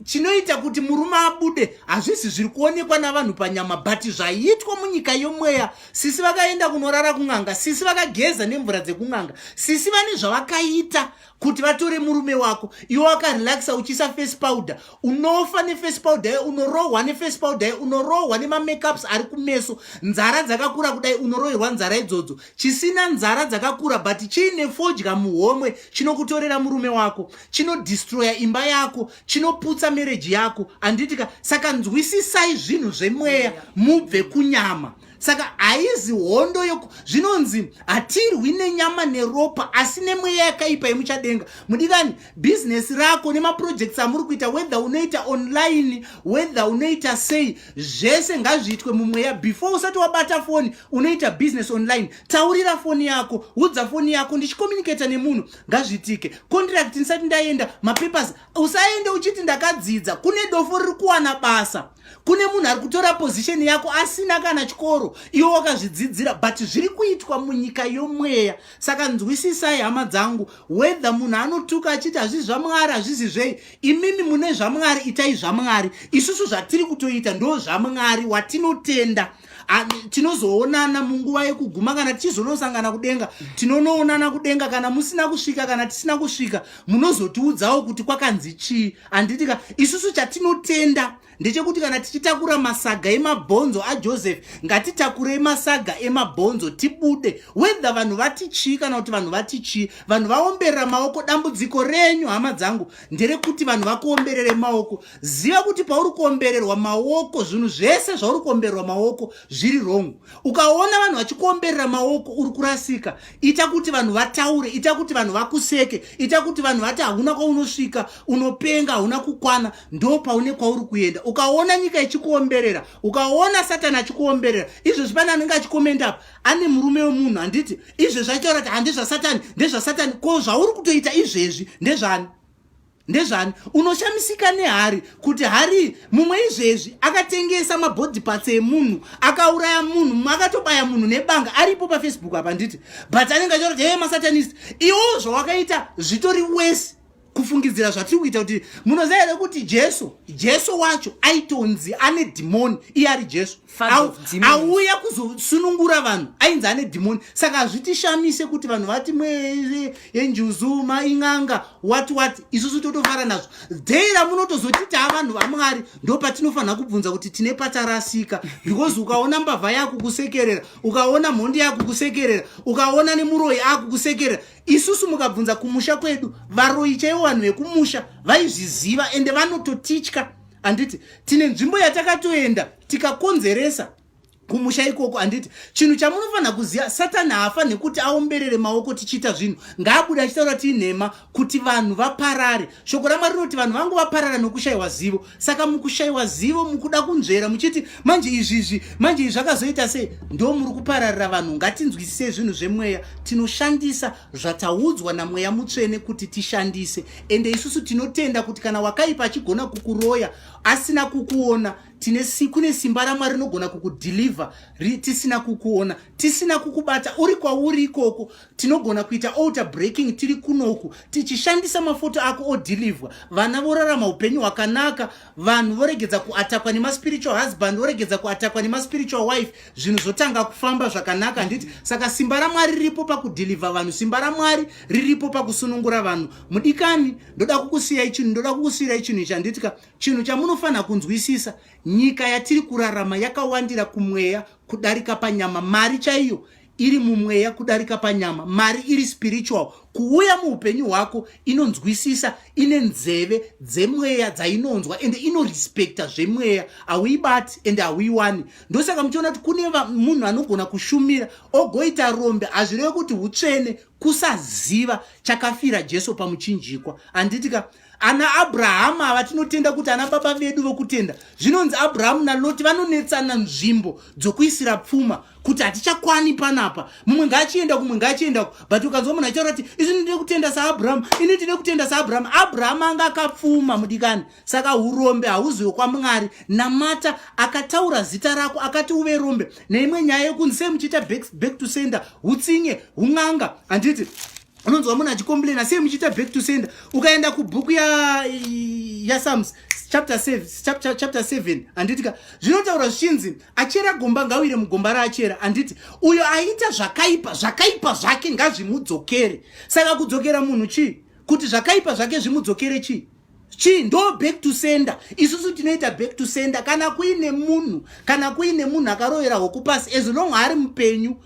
Chinoita kuti murume abude hazvisi zviri kuonekwa navanhu panyama, but zvaiitwa munyika yomweya. Sisi vakaenda kunorara kun'anga, sisi vakageza nemvura dzekun'anga, sisi vane zvavakaita kuti vatore murume wako. Iwe wakarelaxa uchiisa face powder, unofa neface powder iyo, unorohwa neface powder iyo, unorohwa nemamakeups ari kumeso. Nzara dzakakura kudai, unoroherwa nzara idzodzo. Chisina nzara dzakakura but chiine fodya muhomwe chinokutorera murume wako, chinodestroya imba yako, chinoputsa marriage yako, handitika? Saka nzwisisai zvinhu zvemweya, mubve kunyama. Saka haizi hondo yoku zvinonzi hatirwi nenyama neropa, asi nemweya yakaipa yemuchadenga. Mudikani, bhizinesi rako nemaprojects amuri kuita, whether unoita online, whether unoita sei, zvese ngazviitwe mumweya. Before usati wabata foni, unoita business online, taurira foni yako, udza foni yako, "Ndichicommunicata nemunhu, ngazviitike contract ndisati ndaenda mapapers." Usaende uchiti ndakadzidza. Kune dofo riri kuwana basa, kune munhu ari kutora position yako asina kana chikoro, iwe wakazvidzidzira, but zviri kuitwa munyika yomweya. Saka nzwisisai, hama dzangu. Whether munhu anotuka achiti hazvisi zvaMwari, hazvisi zvei, imimi mune zvaMwari, itai zvaMwari. Isusu zvatiri kutoita ndo zvaMwari watinotenda. Tinozoonana munguva yekuguma kana tichizonosangana kudenga. Tinonoonana kudenga. Kana musina kusvika, kana tisina kusvika, munozotiudzawo kuti kwakanzi chii, handitika? Isusu chatinotenda ndechekuti kana tichitakura masaga emabhonzo aJoseph, ngatitakurei masaga emabhonzo tibude, whether vanhu vati chii kana kuti vanhu vati chii. Vanhu vaomberera maoko, dambudziko renyu, hama dzangu, nderekuti vanhu vakuomberere maoko. Ziva kuti pauri kuombererwa maoko, zvinhu zvese zvauri kuombererwa maoko zviri wrong. Ukaona vanhu vachikuomberera maoko, uri kurasika. Ita kuti vanhu vataure, ita kuti vanhu vakuseke, ita kuti vanhu vati hauna kwaunosvika, unopenga, hauna kukwana, ndo paune kwauri kuenda. Ukaona nyika ichikuomberera, ukaona Satani achikuomberera izvozvi, pane anenge achikomenda apa ane murume wemunhu, handiti? Izvezvi achitaura kuti handezvaSatani, ndezvaSatani. Ko zvauri kutoita izvezvi ndezvani? Ndezvani? Unoshamisika nehari kuti hari mumwe izvezvi akatengesa mabody parts emunhu, akauraya munhu, mumwe akatobaya munhu nebanga, aripo paFacebook apa, nditi? But anenge achiora kuti, "He, masatanist." Iwo zvawakaita zvitori wese kufungidzira zvatiri kuita. Kuti munoziva here kuti Jesu wacho aitonzi ane dhimoni, iye ari Jesu auya kuzosunungura vanhu, ainzi ane dhimoni? Saka hazvitishamise kuti vanhu vati mwe yenjuzu, main'anga, what what. Isusu totofara nazvo. Dhei ramunotozotiti avanhu vaMwari, ndo patinofanira kubvunza kuti tine patarasika, because ukaona mbavha yakukusekerera, ukaona mhondi yakukusekerera, ukaona nemuroyi akukusekerera. Isusu mukabvunza kumusha kwedu, varoyi chaivo, vanhu vekumusha vaizviziva ende vanototitya, handiti? Tine nzvimbo yatakatoenda tikakonzeresa. Kumusha ikoko, handiti? Chinhu chamunofanira kuziva, Satani haafaniri kuti aomberere maoko tichiita zvinhu. Ngaabude achitaura kuti inhema, kuti vanhu vaparare. Shoko raMwari rinoti vanhu vangu vaparara nokushayiwa zivo. Saka mukushayiwa zivo, mukuda kunzvera muchiti manje izvi izvi manje izvi zvakazoita sei, ndo muri kupararira vanhu. Ngatinzwisisei zvinhu zvemweya. Tinoshandisa zvataudzwa naMweya Mutsvene kuti tishandise. Ende isusu tinotenda kuti kana wakaipa achigona kukuroya asina kukuona, tine kune simba raMwari rinogona kukudhilivha tisina kukuona, tisina kukubata, uri kwauri ikoko. Tinogona kuita altar breaking tiri kunoku, tichishandisa mafoto ako, odhilivhwa, vana vorarama upenyu hwakanaka, vanhu voregedza kuatakwa nemaspiritual husband, voregedza kuatakwa nemaspiritual wife, zvinhu zvotanga kufamba zvakanaka, handiti? Saka simba raMwari riripo pakudhilivha vanhu, simba raMwari riripo pakusunungura vanhu. Mudikani, ndoda kukusiyai chinhu, ndoda kukusiyirai chinhu ichi, handitika? Chinhu chamunofanira kunzwisisa, nyika yatiri kurarama yakawandira kumweya kudarika panyama. Mari chaiyo iri mumweya kudarika panyama. Mari iri spiritual. Kuuya muupenyu hwako inonzwisisa, ine nzeve dzemweya dzainonzwa, ende inorespekta zvemweya. Hauibati ende hauiwani. Ndosaka muchiona kuti kune munhu anogona kushumira ogoita rombe. Hazvireve kuti utsvene, kusaziva chakafira Jesu pamuchinjikwa, handitika? Ana Abrahama ava tinotenda kuti ana baba vedu vokutenda, zvinonzi Abrahamu naLoti vanonetsana nzvimbo dzokuisira pfuma, kuti hatichakwani panapa, mumwe ngaachienda kumwe, ngaachienda. But ukanzwa munhu achitaura kuti isu ndine kutenda saAbrahamu, ini ndine kutenda saAbrahamu, Abrahamu anga akapfuma, mudikani. Saka urombe hauzi hwekwaMwari. Namata akataura zita rako akati uve rombe. Neimwe nyaya yekunzi sei muchiita back, back to sender, utsinye, un'anga, handiti? Unonzwa munhu achicomplaina, sei muchiita back to sender? Ukaenda kubhuku yaPsalms chapter 7, chapter 7, handitika? Zvinotaura zvichinzi achera gomba ngawire mugomba raachera, handiti? Uyo aita zvakaipa, zvakaipa zvake ngazvimudzokere. Saka kudzokera munhu chii? Kuti zvakaipa zvake zvimudzokere chii? Chii? Ndo back to sender. Isusu tinoita back to sender kana kuine munhu, kana kuine munhu akarovera hoku pasi, as long ari mupenyu,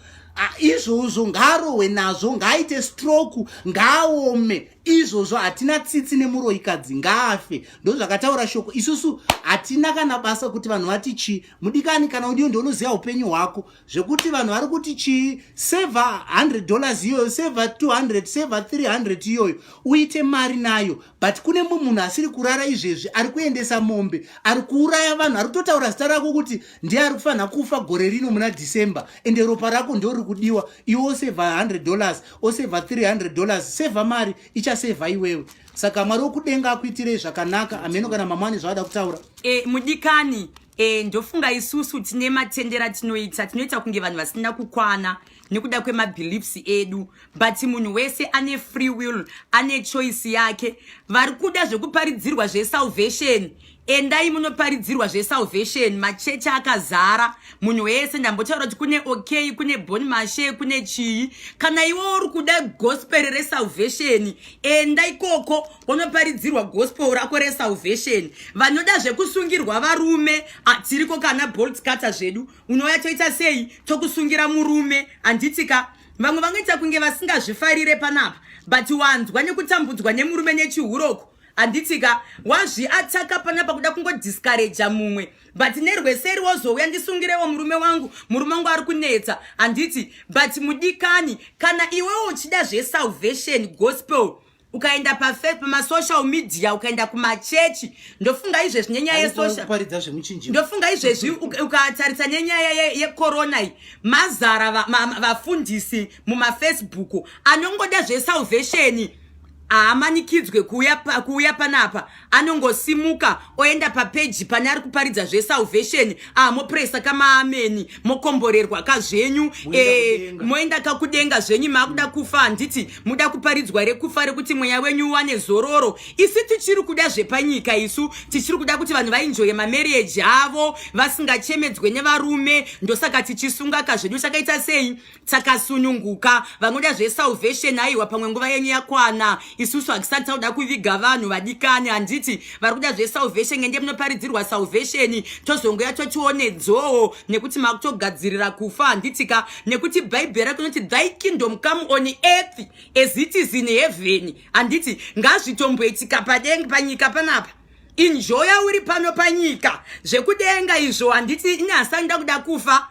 izvozvo ngaarohwe nazvo, ngaaite stroke, ngaaome izvozvo. Hatina tsitsi nemuroikadzi, ngaafe. Ndozvakataura shoko. Isusu hatina kana basa kuti vanhu vati chii. Mudikani, kana udiyo ndounoziva upenyu hwako, zvekuti vanhu vari kuti chii. Sevha $100 iyoyo, sevha 200, sevha 300 iyoyo, uite mari nayo. But kune mumwe munhu asiri kurara izvezvi, ari kuendesa mombe, ari kuuraya vanhu, ari kutotaura zita rako kuti ndiye ari kufanira kufa gore rino muna December, ende ropa rako ndo riri kudiwa. Iwe osevha $100, osevha $300, sevha mari ichasevha iwewe. Saka Mwari wokudenga akuitirei zvakanaka. Ameno kana mamani zvaada kutaura. Mudikani, ndofunga isusu tine matendera tinoita, tinoita kunge vanhu vasina kukwana nekuda kwemabeliefs edu, but munhu wese ane free will, ane choice yake. Vari kuda zvekuparidzirwa zvesalvation, endai munoparidzirwa zvesalvation, machechi akazara munhu wese. Ndambotaura kuti kune OK, kune Bon Mashe, kune chii. Kana iwe uri kuda gospel resalvation, enda ikoko unoparidzirwa gospel rako resalvation. Vanoda zvekusungirwa varume, tiriko kana bolt cutter zvedu, unouya toita sei, tokusungira murume, handitika? Vamwe vangoita kunge vasingazvifarire panapa, but wanzwa nekutambudzwa nemurume nechihuroko, handitika? Wazviataka panapa kuda kungodiscouraja mumwe, but nerweseri wozouya, "Ndisungirewo murume wangu, murume wangu ari kunetsa," handiti? But mudikani, kana iwewo uchida zvesalvation gospel, ukaenda pamasocial media, ukaenda kumachechi, ndofunga izvezvi nenyaya yesocial Kuparidza zvemuchinjiko. Ndofunga izvezvi ukatarisa nenyaya yecorona iyi, mazara vafundisi mumafacebook anongoda zvesalvation. Haamanikidzwe kuuya panapa, anongosimuka oenda papeji pane ari kuparidza zvesalvation, mopresa kamaameni, mokomborerwa kazvenyu. Moenda kudenga. Moenda kakudenga zvenyu. Maakuda kufa, handiti? Muda kuparidzwa rekufa, rekuti mweya wenyu uwane zororo. Isi tichiri kuda zvepanyika, isu tichiri kuda kuti vanhu vaenjoye mamarriage avo vasingachemedzwe nevarume. Ndosaka tichisunga kazvedu, takaita sei, takasununguka. Vanoda zvesalvation, aiwa, pamwe nguva yenyu yakwana. Isusu hatisati tauda kuviga vanhu vadikani, handiti? Vari kuda zvesalvation, ende munoparidzirwa salvation, tozongoya totione dzoo, nekuti makutogadzirira kufa, handitika? Nekuti Bhaibheri rako inoti, "Thy kingdom come on earth as it is in heaven," handiti? Ngazvitomboitika padenga, panyika panapa. Enjoya uri pano panyika. Zvekudenga izvo handiti ini hasani ndakuda kufa.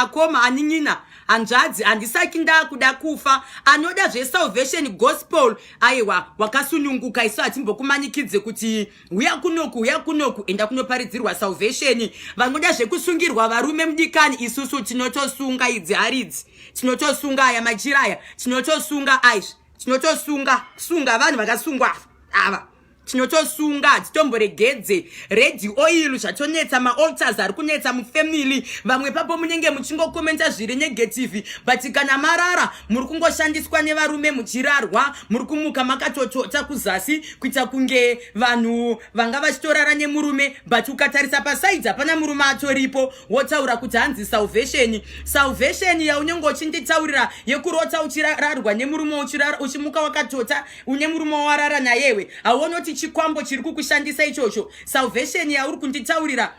Akoma anin'ina hanzvadzi handisaki ndakuda kufa. Anoda zvesalvation gospel aiwa wakasununguka isu hatimbokumanikidze kuti huya kunoku huya kunoku enda kunoparidzirwa salvation. Vanoda zvekusungirwa varume mudikani isusu tinotosunga idzi haridzi tinotosunga aya machira aya tinotosunga aizvi tinotosunga sunga vanhu vakasungwa ava tinotosunga hatitomboregedze red oil zvatonetsa maalters ari kunetsa mufamily vamwe papo munenge muchingokomenta zviri negative but kana marara muri kungoshandiswa nevarume muchirarwa muri kumuka makatotota kuzasi kuita kunge vanhu vanga vachitorara nemurume but ukatarisa pasaidzi hapana murume atoripo wotaura kuti hanzi salvation salvation yaunenge uchinditaurira yekurota uchirarwa nemurume uchimuka wakatota une murume wawarara nayewe hauoni kuti chikwambo chiri kukushandisa ichocho salvation yauri kunditaurira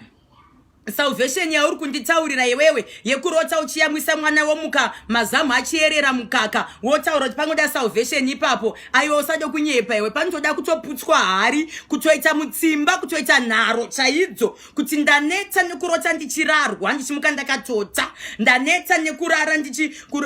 salvation yauri kunditaurira iwewe yekurota uchiyamwisa mwana womuka mazamu achiyerera mukaka wotaura kuti panoda salvation ipapo aiwa usade kunyepa iwe panotoda kutoputswa hari kutoita mutsimba kutoita nharo chaidzo kuti ndanetsa nekurota ndichirarwa ndichimuka ndakatota ndanetsa nekurara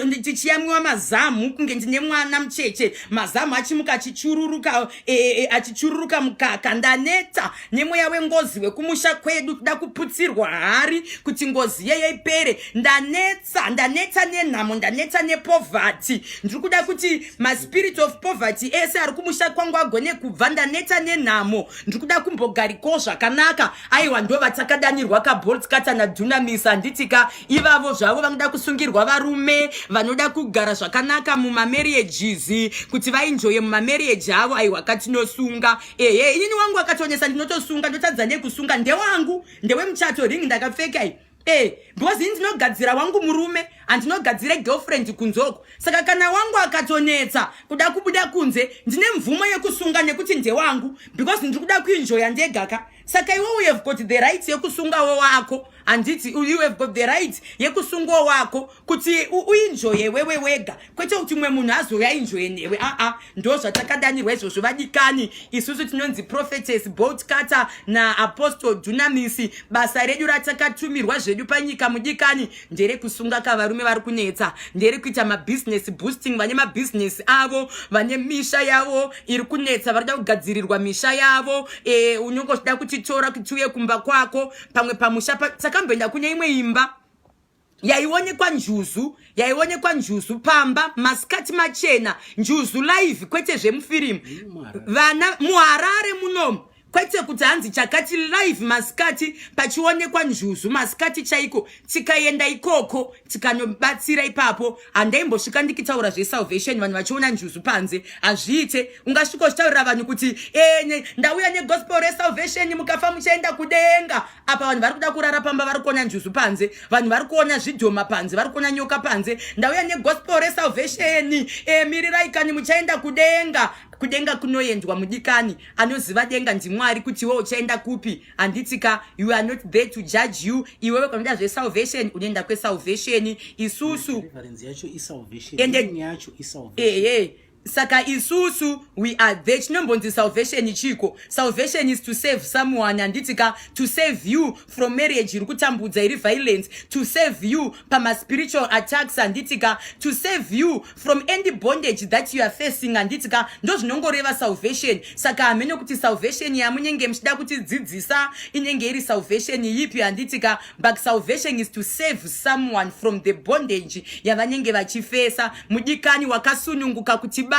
ndichiyamwiwa mazamu kunge ndine mwana mucheche mazamu achimuka achichururuka e, e, e, achichururuka mukaka ndanetsa nemweya wengozi wekumusha kwedu kuda kuputsirwa hari kuti ngozi yeye ipere ndanetsa ndanetsa nenhamo ndanetsa nepoverty ndiri kuda kuti maspirit of poverty ese ari kumusha kwangu agone kubva ndanetsa nenhamo ndiri kuda kumbogarikawo zvakanaka aiwa ndo vatakadanirwa kabolt katana dunamis handitika ivavo zvavo vanoda kusungirwa varume vanoda kugara zvakanaka mumamarriages kuti vainjoye mumamarriage avo aiwa katinosunga ehe inini wangu akatonesa ndinotosunga ndotadza nekusunga ndewangu ndewemuchato ring ndakapfeka iyi Eh, because ini ndinogadzira wangu murume handinogadzire girlfriend kunzoko saka kana wangu akatonetsa kuda kubuda kunze ndine mvumo yekusunga nekuti ndewangu because ndiri kuda kuinjoya ndegaka saka iwe you have got the right yekusungawo wako handiti you have got the right yekusungawo wako kuti uinjoye wewe wega kwete kuti mumwe munhu azouya injoye newe aa ndo zvatakadanirwa izvozvo vadikani isusu tinonzi prophetess bolt cutter naapostle dunamisi basa redu ratakatumirwa zvedu panyika mudikani nderekusunga kavarume vari kunetsa nderekuita mabusiness boosting vane mabhizinesi avo vane misha yavo iri kunetsa vari kuda kugadzirirwa misha yavo e, unenge uchida kutitora kuti uye kumba kwako pamwe pamusha takamboenda kune imwe imba yaionekwa njuzu yaionekwa njuzu pamba masikati machena njuzu live kwete zvemufirimu vana muharare munomu kwete kuti hanzi chakati live masikati pachionekwa njuzu masikati chaiko tikaenda ikoko tikanobatsira ipapo handaimbosvika ndikitaura zvesalvation vanhu vachiona njuzu panze hazviite ungasvika uchitaurira vanhu kuti ene ndauya negospel resalvation mukafa muchaenda kudenga apa vanhu vari kuda kurara pamba vari kuona njuzu panze vanhu vari kuona zvidhoma panze vari kuona nyoka panze ndauya negospel resalvation e, mirirai kani muchaenda kudenga kudenga kunoendwa mudikani anoziva denga ndimwari kuti iwe uchaenda kupi handiti ka you are not there to judge you iwewe kanoda zvesalvation unoenda kwesalvation isusu ehe saka isusu we are there chinombonzi salvation chiko salvation is to save someone handiti ka to save you from marriage iri kutambudza iri violence to save you pamaspiritual attacks handiti ka to save you from any bondage that you are facing handiti ka ndo zvinongoreva salvation saka hamene kuti salvation yamunenge muchida kutidzidzisa inenge iri salvation yipi handiti ka but salvation is to save someone from the bondage yavanenge vachifesa mudikani wakasununguka kutibata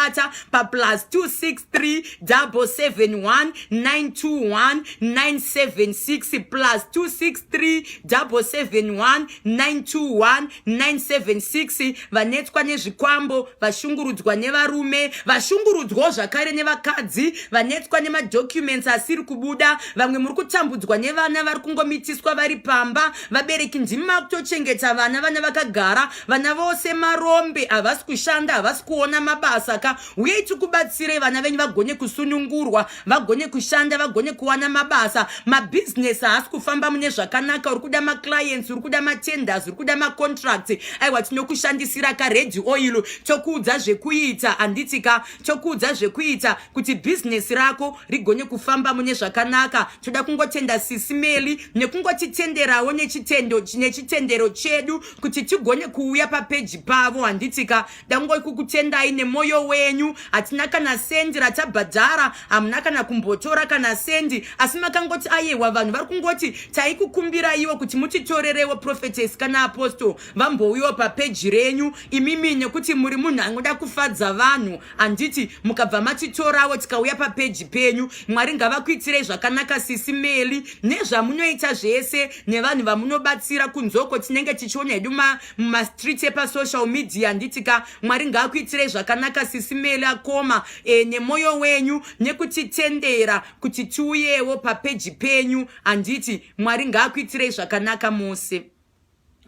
paplus 263 771 921 976 plus 263 771 921 976 vanetswa nezvikwambo vashungurudzwa nevarume vashungurudzwawo zvakare nevakadzi vanetswa nemadocuments asiri kubuda vamwe muri kutambudzwa nevana vari kungomitiswa vari pamba vabereki ndimi makutochengeta vana vana vakagara vana vose marombe havasi kushanda havasi kuona mabasa ka, uyei tikubatsirei vana venyu vagone kusunungurwa, vagone kushanda, vagone kuwana mabasa. Mabhizinesi haasi kufamba mune zvakanaka, uri kuda maclients, uri kuda matenders, uri kuda macontracts. Aiwa, tinokushandisira kared oil, tokuudza zvekuita, handiti ka? Tokuudza zvekuita kuti bhizinesi rako rigone kufamba mune zvakanaka. Toda kungotenda Sisi Meli nekungotitenderawo nechitendo nechitendero chedu kuti tigone kuuya papeji pavo, handiti ka? Dangoi kukutendai nemwoyo wenyu. Hatina kana sendi ratabhadhara, hamuna kana kumbotora kana sendi, asi makangoti ayewa, vanhu vari kungoti taikukumbiraiwo kuti mutitorerewo prophetess kana apostle vambouyiwo papeji renyu imimi, nekuti muri munhu anoda kufadza vanhu, handiti? Mukabva matitorawo tikauya papeji penyu. Mwari ngavakuitirei zvakanaka, Sisi Meli, nezvamunoita zvese nevanhu vamunobatsira kunzoko. Tinenge tichiona hedu mumastreet epasocial media, handiti ka? Mwari ngaakuitirei zvakanaka, Sisi Meli, akoma, nemwoyo wenyu nekutitendera kuti tiuyewo papeji penyu, handiti? Mwari ngaakuitirei zvakanaka mose.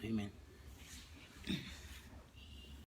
Amen.